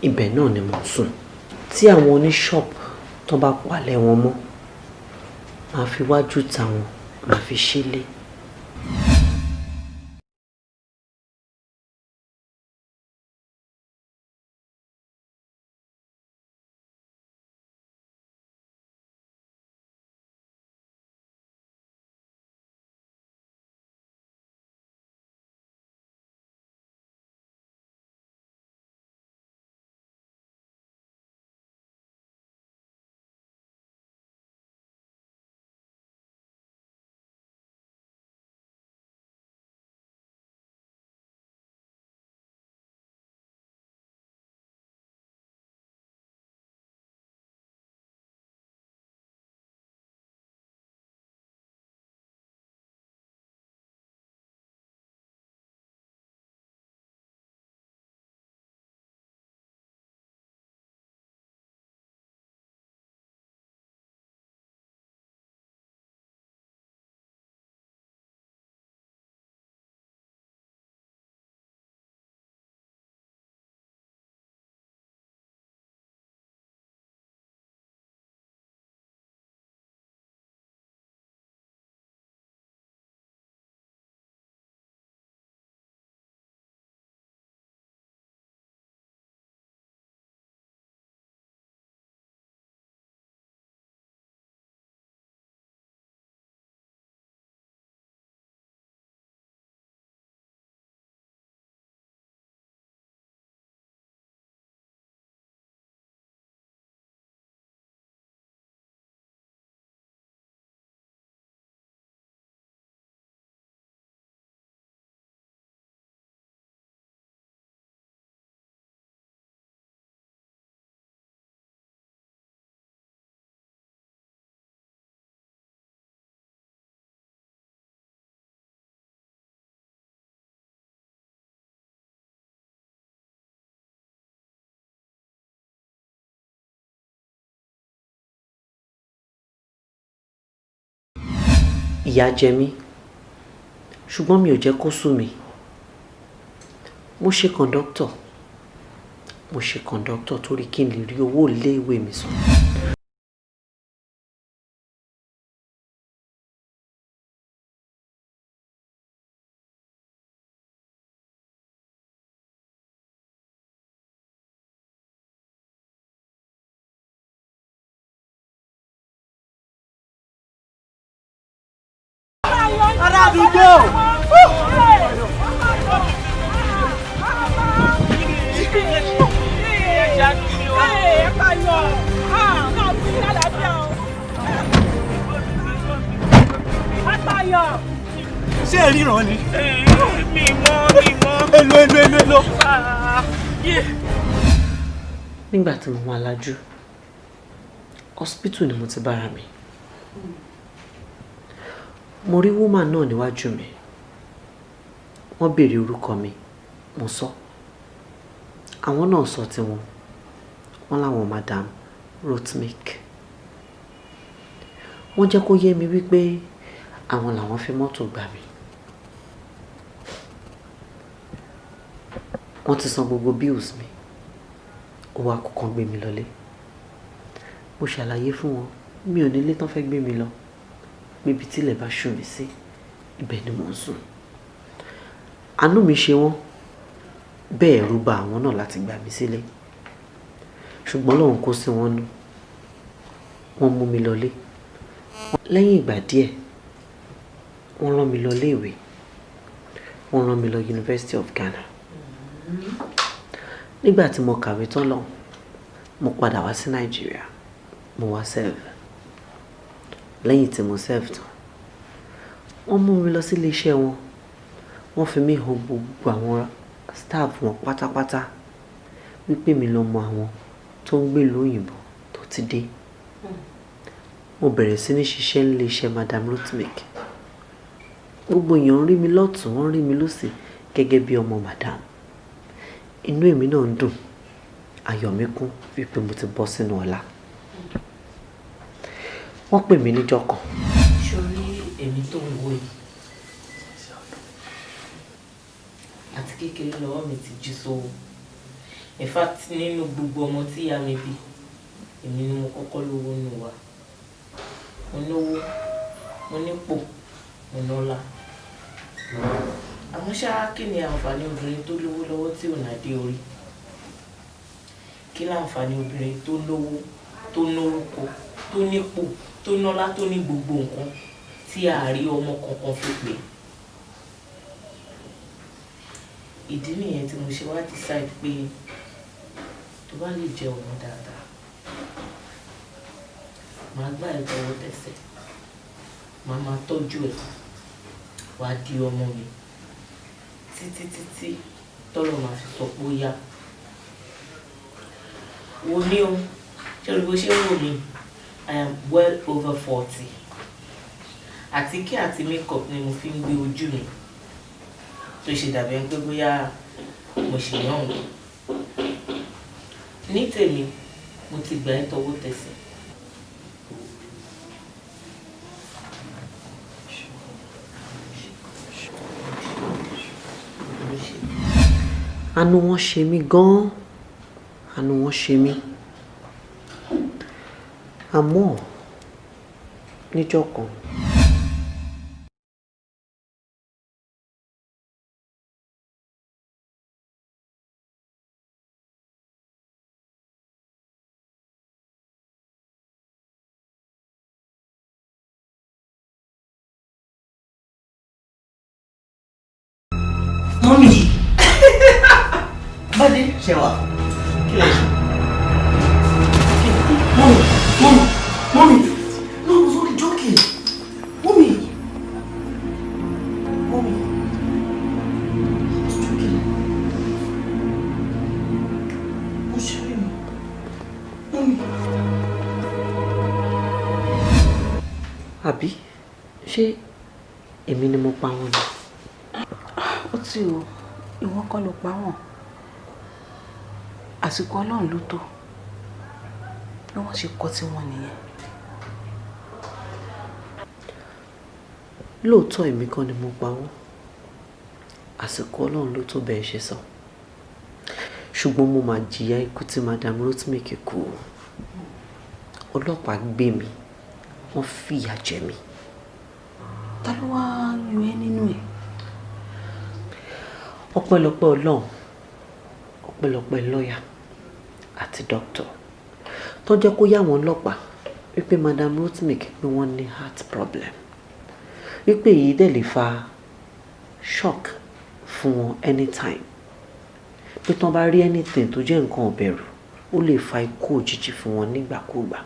S3: ibẹ̀ náà ni mo ń sùn. Tí àwọn oníṣọ́ọ̀bù tó bá palẹ̀ wọn mọ́, màá fi wájú ta wọn, màá fi ṣílé. Ìyà jẹ mí, ṣùgbọ́n mi ò jẹ́ kó sú mi. Mo ṣe kọ̀ǹdọ́tọ̀, mo ṣe kọ̀ǹdọ́tọ̀ torí kí n lè rí owó iléèwé mi san.
S13: Ará àdúgbò.
S8: Ṣé ẹ ríran ni?
S13: Mi mọ́, mi mọ́.
S8: Èlò, èlò, èlò, èlò.
S3: Nígbà tí mo máa lajú, hospital ni mo ti bára mi. Mo rí woman náà níwájú mi. Wọ́n béèrè orúkọ mi, mo sọ. Àwọn náà sọ tiwọn. Wọ́n láwọn Madam Rotmik. Wọ́n jẹ́ kó yé mi wípé àwọn làwọn fi mọ́tò gbà mí. Wọ́n ti san gbogbo bills mi. Ó wá kó kan gbé mi lọlé. Mo ṣàlàyé fún wọn, mi ò nílé tán fẹ́ gbé mi lọ. Níbi tí ilẹ̀ bá ṣú mi sí, ibẹ̀ ni mò ń sùn. Àánú mi ṣe wọ́n, bẹ́ẹ̀ ẹ̀rù bà àwọn náà láti gbà mí sílé. Ṣùgbọ́n Ọlọ́run kó sí wọn nú. Wọ́n mú mi lọlé. Lẹ́yìn ìgbà díẹ̀, wọ́n rán mi lọ ilé ìwé. Wọ́n rán mi lọ University of Ghana. Nígbà tí mo kàwé tán lọ, mo padà wá sí Nàìjíríà. Mo wá serve. Lẹ́yìn tí mo serve tán, wọ́n mú mi lọ sí ilé iṣẹ́ wọn. Wọ́n fi mí hàn gbogbo àwọn staff wọn pátápátá wípé mi lọmọ àwọn tó ń gbé ìlú òyìnbó tó ti dé. Mo bẹ̀rẹ̀ sí ní ṣiṣẹ́ nílé iṣẹ́ Madam Rotmik. Gbogbo èèyàn ń rí mi lọ́tùn, wọ́n ń rí mi lósì gẹ́gẹ́ bí ọmọ Madam. Inú èmi náà ń dùn, ayọ̀ mi kún wípé mo ti bọ́ sínú ọlá. Wọ́n pè mí níjọ́ kan.
S14: Sórí èmi tó ń wo yìí, àti kékeré lọ́wọ́ mi ti jí sówó. In fact, nínú gbogbo ọmọ tí ìyá mi bí, èmi ni mo kọ́kọ́ lówó nù wá. Mo náwó, mo nípò, mo nọ́lá. Àmọ́ ṣá, kí ni àǹfààní obìnrin tó lówó lọ́wọ́ tí ò nádé orí? Kí láǹfààní obìnrin tó lówó, tó nórúkọ, tó nípò, tó nọ́lá, tó ní gbogbo nǹkan tí a rí ọmọ kankan fi pè? Ìdí nìyẹn tí mo ṣe wá decide pé tó bá lè jẹ́ ọmọ dáadáa, màá gbà ẹ́ tọwọ́ tẹsẹ̀, màá máa tọ́jú ẹ̀, wàá di ọmọ mi títí títí tọ́lọ̀ máa fi sọ pé ó yá. Wo mí o, ṣé o rí bó ṣe ń wò mí? I am well over 40. Àtíkè àti makeup ni mo fi ń gbé ojú mi tó ṣe dàbí ẹni pé bóyá mo ṣì young. Ní tèmi, mo ti gbà ẹ́ tọwọ́ tẹsẹ̀.
S3: Àánú wọn ṣe mí gan-an. Àánú wọn ṣe mí. Àmọ́ níjọ́ kan,
S14: Mummy. Bádé ṣe wà. Kí lè ṣe? Mummy, mummy, mummy. No, I was only joking. Mummy. Mummy. I was joking. Mo ṣeré ni. Mummy.
S3: Àbí ṣé èmi ni mo pa wọ́n ni?
S5: Ó tí o, ìwọ kọ́ ló pa wọ́n. Àsìkò Ọlọ́run ló tó. Bí wọ́n ṣe kọ́ tiwọn nìyẹn.
S3: Lóòótọ́ èmi kọ́ ni mo pa wọ́n, àsìkò Ọlọ́run ló tó bẹ́ẹ̀ ṣe sọ, ṣùgbọ́n mo máa jìyà ikú tí Madam Rotimi kú. Ọlọ́pàá gbé mi, wọ́n fìyà jẹ mí.
S5: Ta ló wá yọ ẹ́ nínú ẹ̀?
S3: Ọpẹ́lọpẹ́ Ọlọ́run, ọpẹ́lọpẹ́ lọ́ọ̀yà àti dókítà tó jẹ́ kó yá àwọn ọlọ́pàá wípé Madam Rotimi, pé wọ́n ní heart problem, wípé èyí dẹ̀ lè fa shock fún wọn anytime, pé tí wọ́n bá rí anything tó jẹ́ nǹkan ọ̀bẹ̀rù, ó lè fa ikú òjijì fún wọn nígbàkúùgbà.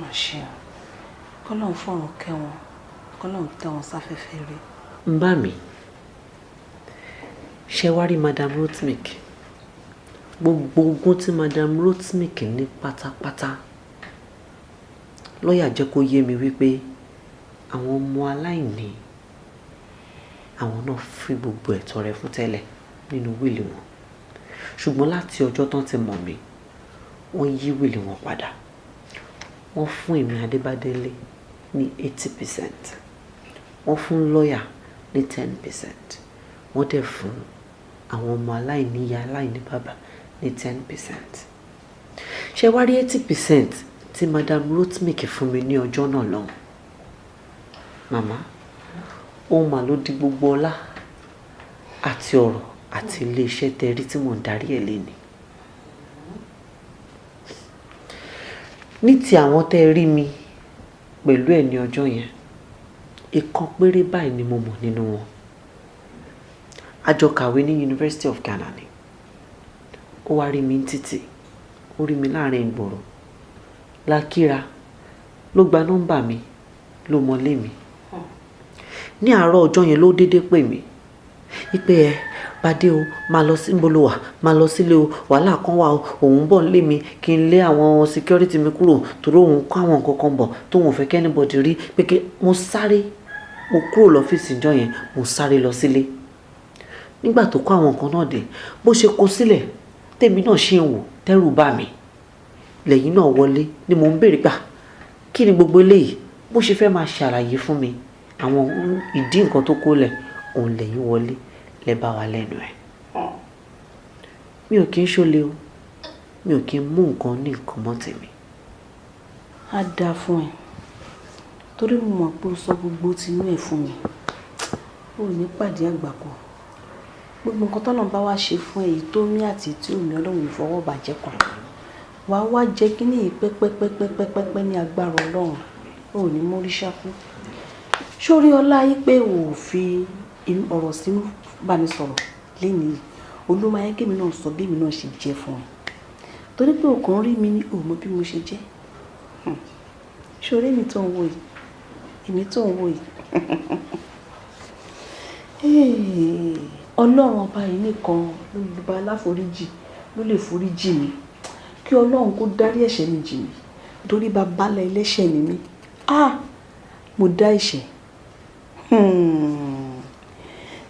S5: Má ṣe o, kọ́lọ́n fọ̀run kẹ́ wọn, kọ́lọ́n tẹ́ wọn sáfẹ́fẹ́ rí.
S3: Ń bá mi ṣe wá rí Madam Rotmic, gbogbo ogún tí Madam Rotmic ní pátápátá, lọ́ọ̀yà jẹ́ kó yé mi wípé àwọn ọmọ aláìní àwọn náà fi gbogbo ẹ̀tọ́ rẹ̀ fún tẹ́lẹ̀ nínú will wọn, ṣùgbọ́n láti ọjọ́ tán ti mọ̀ mí, wọ́n yí will wọn padà. Wọ́n fún èmi Adébádélé ní 80%, wọ́n fún lọ́ọ̀yà ní 10%, wọ́n dẹ̀ fún àwọn ọmọ aláìníyá aláìní bàbá ní 10%. Ṣé wá rí 80% tí Madam Rotmic fún mi ní ọjọ́ náà lọ́hùn, màmá, òun mà ló di gbogbo ọlá àti ọrọ̀ àti iléeṣẹ́ tẹ rí tí mò ń darí ẹ̀ léni. Ní ti àwọn tẹ́ rí mi pẹ̀lú ẹ̀ ní ọjọ́ yẹn, ìkan péré báyìí ni mo mọ̀ nínú wọn. A jọ kàwé ní University of Ghana ni. Ó wá rí mi ní títì, ó rí mi láàrin ìgboro, lákìrá ló gba nọ́mbà mi, ló mọlé mi. Ní àárọ̀ ọjọ́ yẹn ló dédé pè mí wípé ẹ Bádé o, máa lọ sí níbo wà, máa lọ sílé o, wàhálà kan wà o, òun bọ̀ nílé mi kí n lé àwọn security mi kúrò torí òun kó àwọn nǹkan kan bọ̀ tóun ò fẹ́ kí anybody rí, pé kí mo sáré. Mo kúrò lọ́fíìsì ìjọ yẹn, mo sáré lọ sílé. Nígbà tó kó àwọn nǹkan náà dé, bó ṣe kó sílẹ̀ tèmi náà ṣì ń wò, tẹ́rù bà mí. Lẹ́yìn náà wọlé ni mò ń béèrè gbà kí ni gbogbo eléyìí. Bó ṣe fẹ́ máa ṣàlàyé fún mi àwọn ìdí nǹkan tó kó lẹ̀, òun lẹ́yìn wọlé lẹ bá wa lẹ́nu ẹ̀. Mi ò kí ń ṣọlẹ̀ o, mi ò kí ń mú nǹkan ní nǹkan mọ́ tèmi.
S5: Á dáa fún ẹ, torí mo mọ̀ pé o sọ gbogbo tinú ẹ̀ fún mi. O ò ní pàdé àgbákò. Gbogbo nǹkan tọ́lọ́run bá wá ṣe fún ẹ, èyí tó mí àti tí ò mí, Ọlọ́run ò fọwọ́ bàjẹ́ kan. Wàá wá jẹ́ kíní yìí pẹ́pẹ́pẹ́pẹ́pẹ́ ní agbára Ọlọ́run. O ò ní mórí ṣákú. Sórí ọlá yìí pé o ò fi ọ̀rọ̀ sínú bá mi sọ̀rọ̀ lénìí, olú máa yẹ kémi náà sọ bí èmi náà ṣe jẹ́ fún ẹ. Torí pé o kàn rí mi ní o mọ bí mo ṣe jẹ́. Sórí èmi tó ń wò yìí, èmi tó ń wò yìí. Ọlọ́run ọba yìí nìkan ló lè aláforíjì, ló lè foríjì mi. Kí Ọlọ́run kó dárí ẹ̀ṣẹ̀ mi jì mí. Torí baba ńlá ẹlẹ́ṣẹ̀ ni mí. Ah! Mo dá ẹ̀ṣẹ̀.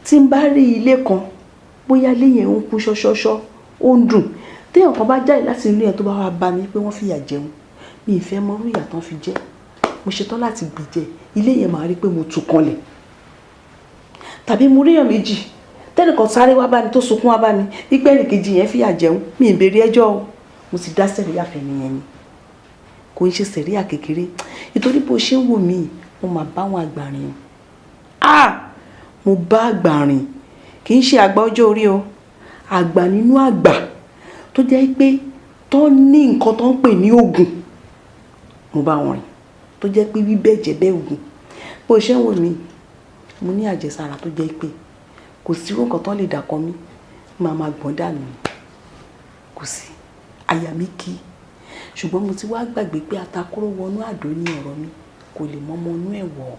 S5: Tí n bá rí ilé kan, bóyá ilé yẹn ń kú ṣọ́ṣọ́ṣọ́, ó ń dùn. Tí èèyàn kan bá jáde láti inú ẹ̀ tó bá wá bá mi pé wọ́n fìyà jẹun, mi ì fẹ́ mọ irú ìyà tán fi jẹ. Mo ṣetán láti gbìjẹ. Ilé yẹn màá rí pé mo tú kanlẹ̀. Tàbí mo rí èèyàn méjì, tẹ́nìkan sáré wá bá mi tó sunkún wá bá mi wípé ẹnìkejì yẹn fìyà jẹun, mi ì béèrè ẹjọ́ o. Mo ti dá sẹ̀ríà fẹ́ni yẹn ni. Kò ń ṣe sẹ̀ríà kékeré. Nítorí bó ṣe ń wò mí, mo máa bá àwọn àgbà rìn o. Ah! Mo bá àgbà rìn. Kì í ṣe àgbà ọjọ́ orí o. Àgbà nínú àgbà tó jẹ́ pé tó ní nǹkan tó ń pè ní ògùn. Mo bá wọn rìn. Tó jẹ́ pé bí bẹ́ẹ̀ jẹ́ bẹ́ẹ̀ ògùn. Bó ṣe ń wò mí, mo ní àjẹsára tó jẹ́ pé kò sí irú nǹkan tó lè dàkọ mí, màá máa gbọ̀n dànù ni. Kò sí. Àyà mi kì í. Ṣùgbọ́n mo ti wá gbàgbé pé atakóró wọnú àdó ní ọ̀rọ̀ mi, kò lè mọ́ ọmọ inú ẹ̀ wọ̀.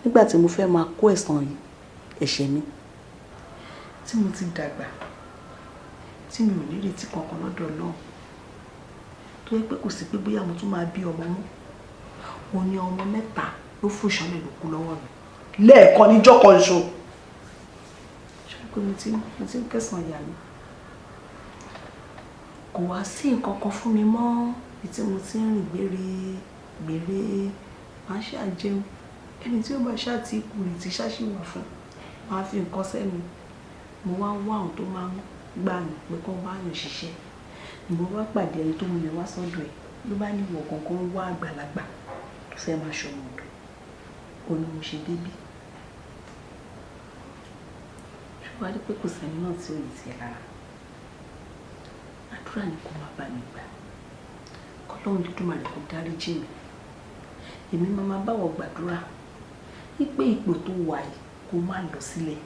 S5: Nígbà tí mo fẹ́ máa kó ẹ̀san ẹ̀ṣẹ̀ mi, tí mo ti dàgbà, tí mi ò ní ìrètí kankan lọ́dọ̀ Ọlọ́run, tó jẹ́ pé kò sí pé bóyá mo tún máa bí ọmọ mọ́. Mo ní ọmọ mẹ́ta ló fò ṣánlẹ̀ ló kú lọ́wọ́ mi. Lẹ́ẹ̀kan níjọ́ kan ṣo. Ṣé pé mo ti ń kẹ́sàn ìyá mi? Kò wá sí nǹkan kan fún mi mọ́ bí tí mo ti ń rìn gbére gbére, màá ṣáà jẹun. Ẹni tí ó bá ṣáà ti kú rè tí ṣáṣì wà fún, màá fi nǹkan sẹ́nu. Mo wá ń wá àwọn tó máa ń gbà mí pé kán bá yàn ṣiṣẹ́. Ni mo bá pàdé ẹni tó mú mi wá sọ́dọ̀ ẹ̀, ló bá ní ìwọ gangan ń wá àgbàlagbà tó fẹ́ máa ṣọmọ ọ̀dọ̀. Ó ní mo ṣe débí. Ṣé wàá rí pé kò sẹ́ni náà tí ò ní tiẹ̀ lára? Àdúrà ni kó máa bá mi gbà. Kọ́lọ́run Olódùmarè kó dáríjì mí. Èmi máa máa bá wọ gbàdúrà wípé ipò tó wà yìí kó má lọ sílẹ̀.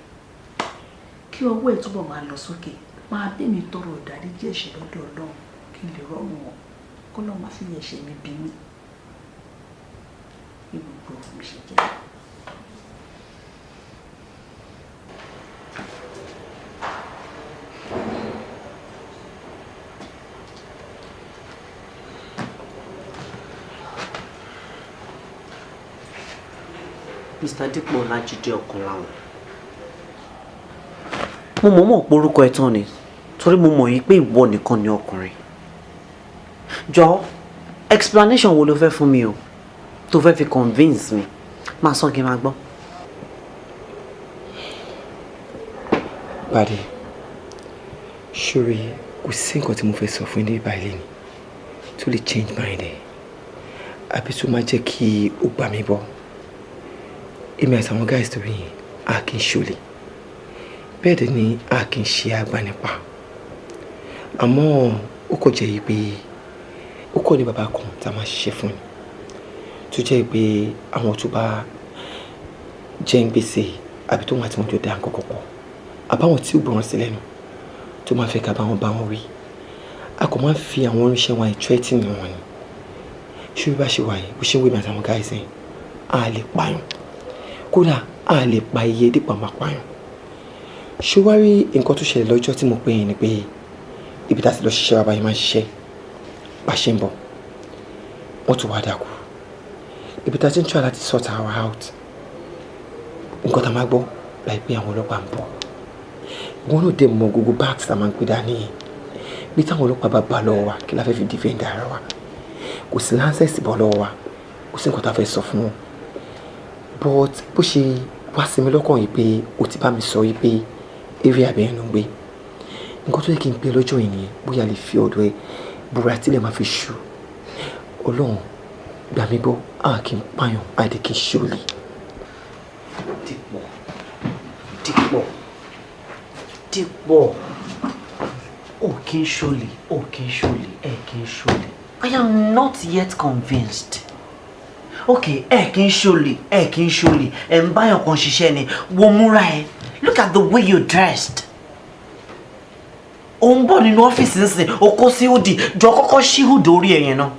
S5: Kí ọwọ́ ẹ̀ túbọ̀ máa lọ sókè. Máa bẹ̀ mí tọrọ ìdáríjì ẹ̀ṣẹ̀ lọ́dọ̀ Ọlọ́run kí n lè rọ́rùn wọ̀. Kọ́lọ́run má fi ẹ̀ṣẹ̀ mi bí mi. Bí gbogbo ọ̀rọ̀ mi ṣe jẹ́.
S3: Mr. Dípò Ọlájídé Ọ̀kànláwọ̀n, mo mọ̀ọ́mọ̀ porúkọ ẹ tán ni torí mo mọ̀ yín pé ìwọ nìkan ni ọkùnrin. Jọ, explanation wo ló fẹ́ fún mi o tó fẹ́ fi convince mi? Máa sọ kí n máa gbọ́.
S12: Bàdé, ṣórí kò sí nǹkan tí mo fẹ́ sọ fún ilé ìbàlẹ̀ ni tó lè change mind ẹ̀ àbí tó máa jẹ́ kí ó gbà mí bọ́. Èmi àtàwọn guys tó rí yẹn, a kì í ṣolè, bẹ́ẹ̀ dẹ̀ ni a kì í ṣe agbanipa. Àmọ́ ó kò jẹ́ yìí pé ó kọ́ ní bàbá kan tá a máa ṣiṣẹ́ fún ni, tó jẹ́ pé àwọn tó bá jẹ́ ń gbèsè àbí tó wọn àti wọn jọ dá nǹkan kan pọ̀, àbáwọn tí ó gbọ́ràn sí lẹ́nu tó máa fẹ́ ká bá wọn wí, a kò máa ń fi àwọn oníṣẹ́ wọn threatening wọn ni. Ṣé bí bá ṣe wà yìí, bó ṣe ń wé mi àtàwọn guys yẹn, a lè pààyàn, kódà a lè pa iye dípò àmà pààyàn. Ṣé wàá rí nǹkan tó ṣẹlẹ̀ lọ́jọ́ tí mo pè yín ni pé ibi tá a ti lọ ṣiṣẹ́ wa, báyìí máa ń ṣiṣẹ́, bá ṣe ń bọ̀, wọ́n tún wá dákú. Ibi tá a ti ń try láti sort our out, nǹkan tá a máa gbọ́ láìpẹ́, àwọn ọlọ́pàá ń bọ̀. Wọn náà dẹ̀ mọ gbogbo bags tá a máa ń gbé dání yẹn. Bí táwọn ọlọ́pàá bá bá lọ́wọ́ wa, kí la fẹ́ fi defend ara wa? Kò sí license bọ́ lọ́wọ́ wa, kò sí nǹkan tá a fẹ́ sọ fún wọn. But bó ṣe wá sí mi lọ́kàn yìí pé o ti bá mi sọ yìí pé area abẹ́yẹn ló ń gbé, nǹkan tó yẹ kí n pè lọ́jọ́ yìí nìyẹn. Bóyá lè fi ọ̀dọ̀ ẹ búra tílẹ̀ máa fi ṣú. Ọlọ́run gbà mí gbọ́, a kì í pààyàn, a dẹ̀ kì í ṣolè.
S3: Dípò, Dípò, Dípò, ò kí ń ṣolè, ò kí ń ṣolè, ẹ kí ń ṣolè. I am not yet convinced. Okay, ẹ kí ń ṣolè, ẹ kí ń ṣolè, ẹ ń báyọ̀ kan ṣiṣẹ́ ni. Wo múra ẹ, look at the way you dressed. Ò ń bọ̀ nínú ọ́fíìsì nísìnyí, o kó sí hoodie, jọ kọ́kọ́ ṣí hood orí ẹ̀ yẹn náà.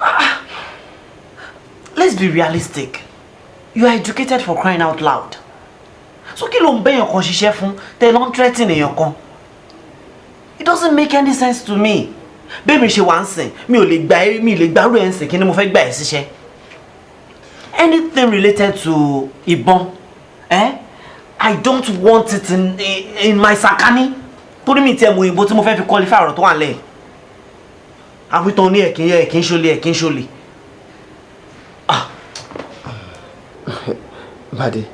S3: Ah, let's be realistic. You are educated, for crying out loud. So kí ló ń bẹ́yàn kan ṣiṣẹ́ fún tẹ́ ló ń threaten èèyàn kan? It doesn't make any sense to me. Bẹ́ẹ̀ mi ṣe wà ń sìn, mi ò lè gbà ẹ́, mi ò lè gbárù ẹ̀ ń sìn. Kí ni mo fẹ́ gbà ẹ́ síṣẹ́? Anything related to ìbọn, eh? I don't want it in my sakani. Torí mi tiẹ̀ mọ òyìnbó tí mo fẹ́ fi qualify ọ̀rọ̀ tó wà nílẹ̀. Àwítán ní ẹ̀kí ń ṣolè, ẹ̀kí ń ṣolè.
S12: Bàdé,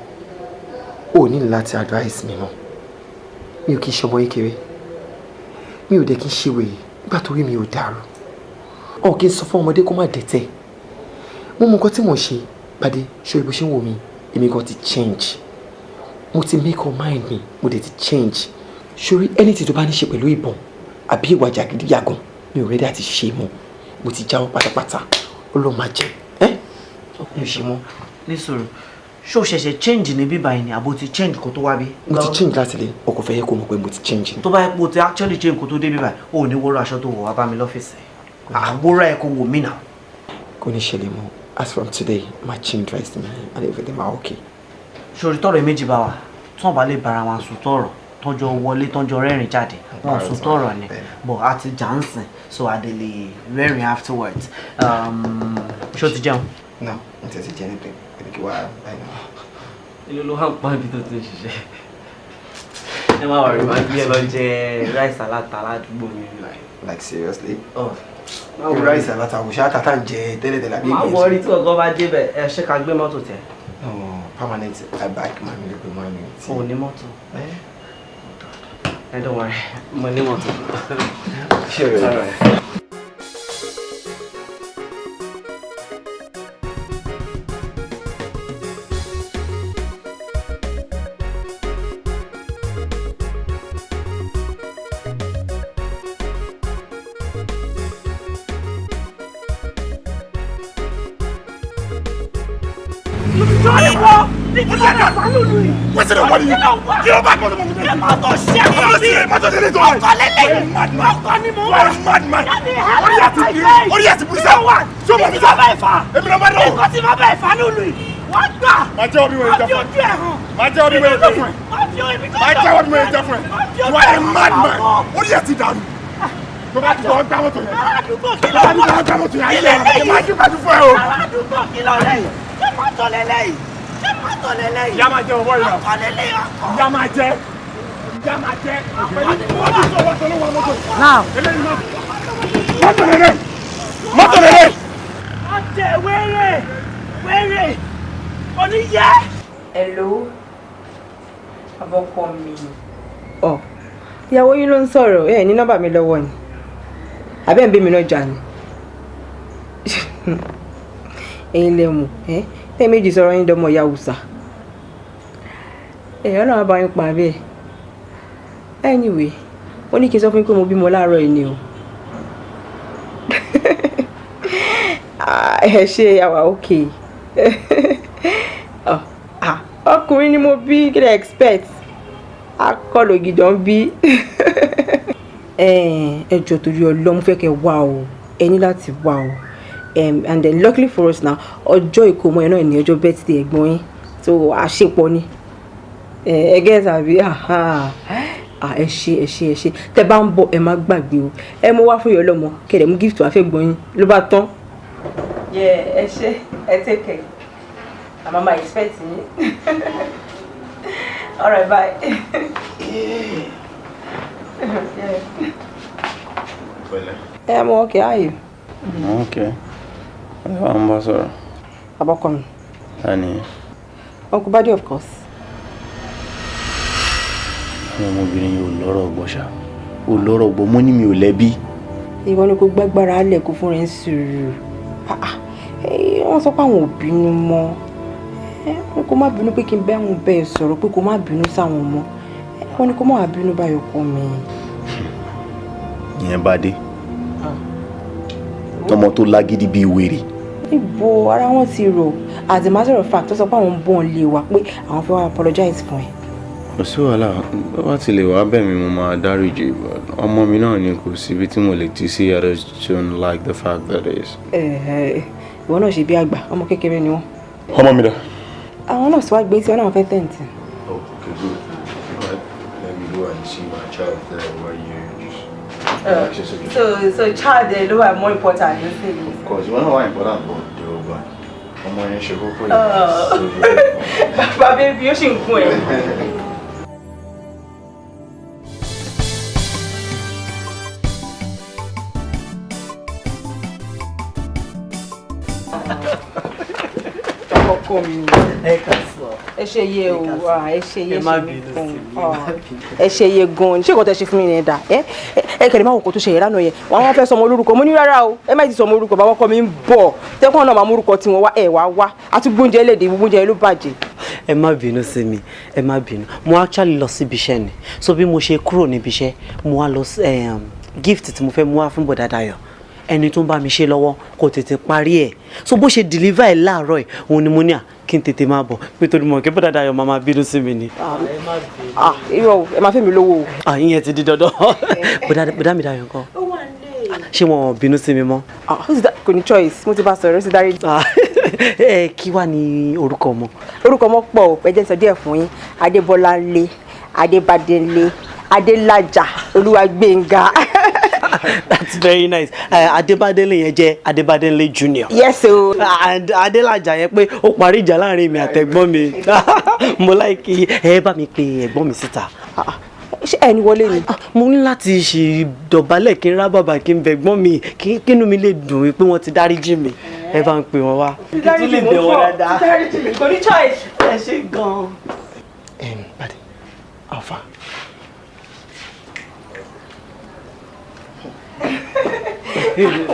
S12: o ní láti advice mi mọ́. Mi ò kí ń ṣọmọ kékeré, mi ò dẹ̀ kí ń ṣe wèrè. Nígbà tó rí mi ò dàrú ọ, kí n sọ fún ọmọdé kó má dẹ̀tẹ̀. Mo mọ nǹkan tí mò ń ṣe. Bàdé, ṣé bó ṣe ń wò mí, èmi gan ti change. Mo ti make up mind mi, mo dẹ̀ ti change. Sórí anything tó bá ní ṣe pẹ̀lú ìbọn àbí ìwà jàgídíjàgan, mi ò ready àti ṣe mọ́. Mo ti jáwọ́ pátápátá. Ọlọ́run máa jẹ ẹ́, mi ò ṣe mọ́.
S3: Nísòro, ṣé o ṣẹ̀ṣẹ̀ change ní bíbá yìí ni àbò ti change kó tó wá bí?
S12: Mo ti change láti lè ọkọ̀ fẹ́ yẹ kó mọ̀ pé mo ti change ni.
S3: Tó bá yẹ pé o ti actually change kó tó dé bíbá, o ò ní wọ́rọ̀ aṣọ tó wọ̀ wá bá mi lọ́fíìsì. Àwòrán ẹ̀ kò wò mí náà.
S12: Kò ní ṣẹlẹ̀ mọ́. As from today, ma change dress mi and everything ma okay.
S3: Ṣòrí tọrọ méjì bá wa tí wọn bá lè bára wọn sùn tọrọ, tọjọ wọlé, tọjọ rẹ́rìn jáde, wọn sùn tọrọ ni, but a ti jà ń sìn, so a dẹ̀ lè rẹ́rìn afterwards. Ṣé o ti jẹun?
S12: No, n tẹ̀ sí jẹ anything. Ẹni kí wàá báyìí náà.
S14: Ilé ló wà ń pa ibi tó ti ń ṣiṣẹ́.
S12: Ẹ má worry, máa gbé ẹ lọ jẹ rice aláta ládùúgbò mi.
S8: Like seriously?
S12: Oh.
S8: Rice aláta kò ṣe àtàtà ń jẹ tẹ́lẹ̀tẹ́lẹ̀ àbí
S12: Má worry, tí ọgọ́ bá débẹ̀, ẹ ṣé ká gbé mọ́tò tẹ̀.
S8: No, permanent bike mami lè pe mami.
S12: O ní mọ́tò. Ẹ don't worry, mo ní mọ́tò.
S8: Sure.
S12: All right.
S11: You are a madman. Ó yẹ ti dànù. Tó bá ti bọ̀ gbá mọ́tò yẹn. Tó bá ti bọ̀ gbá mọ́tò yẹn. Ayé ẹ̀ máa dín pàdé fún ẹ o.
S13: Aládùúgbò kí ló lẹ́yìn? Ṣé mọ́tò lélẹ́yìn? Ṣé mọ́tò lélẹ́yìn?
S11: Ìyá máa jẹ ọ̀bọ yìí náà.
S13: Ọkọ̀ lélẹ́yìn ọkọ̀.
S11: Ìyá máa jẹ. Ìyá máa jẹ. Pẹ̀lú mọ́tò tó wọ́n tó ló wọ mọ́tò.
S13: Now.
S11: Eléyìí náà. Mọ́tò lélẹ̀. Mọ́tò lélẹ̀.
S13: Ọ̀tẹ̀ wéré wéré oníyẹ.
S9: Hello, abọ́kọ mi. Ọ̀ ìyàwó yín ló ń sọ̀rọ̀, ẹ ní nọ́mbà mi lọ́wọ́ ni. Àbẹ́ ń bí mi náà jà ni. Ẹ̀yin lẹ mọ̀, ẹ́ tẹ́ méjì sọ̀rọ̀ yín dọmọ ìyá Hausa. Ẹ̀yọ́ náà bá yín pa bẹ́ẹ̀. Anyway, ó ní kí n sọ fún yín pé mo bímọ láàárọ̀ yìí ni o. Ẹ ṣe àwa okay. Ọkùnrin ni mo bí, kí lẹ expect? Akọlò gidan bí. Ẹ jọ̀ọ́ torí Ọlọ́run, mo fẹ́ kẹ́ wá o, ẹ ní láti wá o. And then luckily for us now, ọjọ́ ìkómọ yẹn náà ní ọjọ́ birthday ẹ̀gbọ́n yín, so àṣepọ̀ ni. Ẹ gẹ́ tàbí ẹ ṣe ẹ ṣe ẹ ṣe tẹ bá ń bọ̀ ẹ má gbàgbé o, ẹ mú wá fún ìyá ọlọ́mọ kẹ̀dẹ̀ mú gift wá fẹ́ gbọ́n yín ló bá tán. Ẹ ṣe ẹ take care, àmọ́ máa expect yín. All right, bye. Yeah. I'm okay. How are you?
S7: I'm okay. I'm sọ̀rọ̀.
S9: Abọ́kọ mi.
S7: Tani?
S9: Uncle Bade, of course.
S4: Àwọn ọmọbìnrin yìí ò lọ́rọ̀ gbọ́ ṣá. Ò lọ́rọ̀ gbọ́, mo ní mi ò lẹ́bí.
S9: Ìwọ ni kò gbàgbára alẹ̀ kó fún rẹ̀ ń sùúrù. Wọ́n sọ pé àwọn ò bínú mọ́. Wọ́n kò má bínú pé kí n bẹ́ àwọn bẹ́ẹ̀ sọ̀rọ̀ pé kò má bínú sáwọn ọmọ. Wọ́n ní kó má wá bínú báyọ̀ kọ́ mi.
S4: Ìyẹn bá dé. Tọmọ tó lágídí bíi wèrè.
S9: Ibo ara wọn ti rò, as a matter of fact, tó sọ pé àwọn ń bọ̀ ń lé wa pé àwọn fẹ́ wá apologize fún ẹ.
S7: Kò sí wàhálà, bá bá ti lè wá bẹ̀ mí mo máa dáríjì, ọmọ mi náà ni kò síbi tí mo lè tì sí. I just don't like the fact that it is.
S9: Ìwọ náà ṣe bí àgbà, ọmọ kékeré ni wọ́n.
S11: Ọmọ mi dà.
S9: Àwọn náà sì wá gbé tí wọn náà fẹ́ tẹ̀ǹtì.
S11: Oh, okay, good. All right, let me go and see my child there while you just.
S9: So child ló wà more important ló sì ní.
S11: Of course, ìwọ náà wà important but the ọgbà ọmọ yẹn ṣe kókó yìí.
S9: Bàbá bébí ó sì ń gún ẹ. Ọkọ mi.
S3: Ẹ kà sọ.
S9: Ẹ ṣe iye o, ẹ ṣe iye
S3: Ẹ má
S9: ṣe mí
S3: bínú
S9: fún
S3: sí mi,
S9: un.
S3: ẹ má bínú.
S9: Ẹ ṣe iye gan-an, ṣé nǹkan tẹ ṣe fún mi yẹn dà? Ẹ kẹ̀lé máa wò kó tó ṣe ìrànà yẹn. Wọ́n fẹ́ sọmọ olórúkọ, mo ní rárá o, ẹ má ti sọmọ orúkọ, bàbá ọkọ mi ń bọ̀. Tẹ́kùn náà máa mú orúkọ tiwọn wá, ẹ wá wá. Àti gbóúnjẹ léde, gbogbo oúnjẹ ló bàjẹ́.
S10: Ẹ má bínú sí mi, ẹ má bínú. Mo actually lọ síbi iṣẹ́ ni. So bí mo ṣe kúrò níbi iṣẹ́, mo wá lọ sí gift tí mo fẹ́ mú wá fún Bọ̀dá Dayọ̀. Ẹni tó ń bá mi ṣe lọ́wọ́ kò tètè parí ẹ̀. So bó ṣe deliver ẹ̀ láàárọ̀ ẹ̀, òun ni mo ní à kí n tètè máa bọ̀. Nítorí mo kí Bọ̀dá Dayọ̀ máa máa bínú sí mi ni.
S9: Irọ́ o, ẹ máa fẹ́ mi lówó o.
S10: Ìyẹn ti di dandan. Bọ̀dá mi Dayọ̀ ńkọ́? Ṣé wọn ò bínú sí mi mọ́?
S9: Kò ní choice, mo ti bá sọ̀rọ̀, ó ti dárí.
S10: Ẹ kí wá ní orúkọ ọmọ?
S9: Orúkọ ọmọ pọ̀ o, ẹ jẹ́ n sọ díẹ̀ fún yín. Adébọ́láńlé, Adébádélé, Adélájà, Olúwagbénga.
S10: That's very nice. Adébádélé yẹn jẹ́ Adébádélé Junior.
S9: Yes o.
S10: And Adélájà yẹn pé ó parí ìjà láàrin mi àtẹ̀gbọ́n mi. Mo láìkí ẹ bá mi pe ẹ̀gbọ́n mi síta.
S9: Ṣé ẹ ní wọlé ni?
S10: Mo ní láti ṣe dọ̀bálẹ̀ kí n rá bàbá, kí n bẹ̀gbọ́n mi, kí inú mi lè dùn wípé wọ́n ti dáríjì mi. Ẹ bá ń pè wọ́n wá. Kí tún lè bẹ̀ wọ́n dáadáa.
S9: Dáríjì mi, kò ní choice.
S10: Ẹ ṣe gan-an.
S12: Bade, alpha.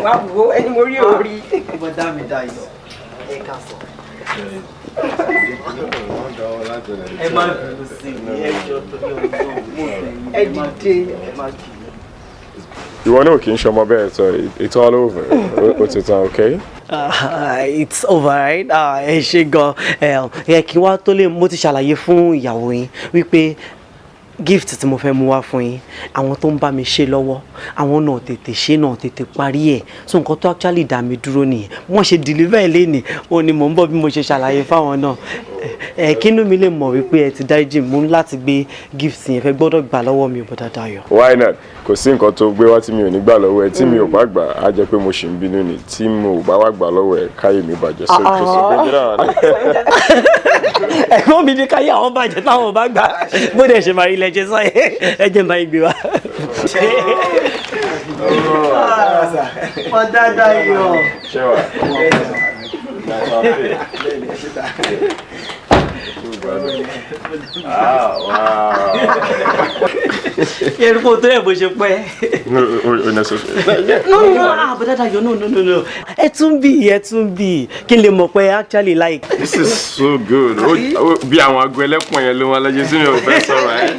S9: Wà á wo ẹni mo rí orí.
S3: Bọ́dá mi Dayọ̀, ẹ ká sọ. Ẹ má bínú sí mi, ẹ jọ̀ọ́, torí Ọlọ́run, mo bẹ̀ yín.
S9: Ẹ dìde.
S3: Ẹ má bínú.
S11: Ìwọ náà kì í ṣọmọ bẹ́ẹ̀, so it's all over. Ó ti tán, okay?
S10: It's over, right? Ẹ ṣe gan. Ẹ kí wá tó lè, mo ti ṣàlàyé fún ìyàwó yín wípé gift tí mo fẹ́ mú wá fún yín, àwọn tó ń bá mi ṣe lọ́wọ́, àwọn náà tètè ṣe, náà tètè parí ẹ̀. So nǹkan tó actually dá mi dúró nìyẹn. Wọ́n ṣe deliver ẹ̀ lénìí, ó ní mò ń bọ̀, bí mo ṣe ṣàlàyé fáwọn náà. Ẹ kínú mi lè mọ̀ wípé ẹ ti dáríjì mi, mo ní láti gbé gift yẹn, fẹ́ gbọ́dọ̀ gbà lọ́wọ́ mi, bọ̀dá Dayọ̀.
S11: Why not? Kò sí nǹkan tó gbé wá tí mi ò ní gbà lọ́wọ́ ẹ. Tí mi ò bá gbà á, jẹ́ pé mo ṣì ń bínú ni. Tí mo ò bá wá gbà lọ́wọ́ ẹ, káyé mi bàjẹ́. So kò sí gbé jẹ́ náà.
S10: Ẹ̀gbọ́n mi ní káyé àwọn bàjẹ́ táwọn bá gbà. Bó dẹ̀ ṣe máa rí ilẹ̀ ṣe sọ yẹn, ẹ jẹ́ n bá yín gbé wá. Bọ̀dá Dayọ̀.
S11: Ṣé wà? Ah, wow.
S10: Yẹ́nì kò tó yẹ bó ṣe pẹ́.
S11: No, oh, necessary.
S10: No, ah, bọ̀dá Dayọ̀, no, no, no, no. Ẹ tún bì, ẹ tún bì. Kí n lè mọ̀ pé actually like.
S11: This is so good. Bí àwọn ago ẹlẹ́pọ̀n yẹn ló máa lọ́jọ́ sí, mi ò fẹ́ sọ̀rọ̀ ẹ́.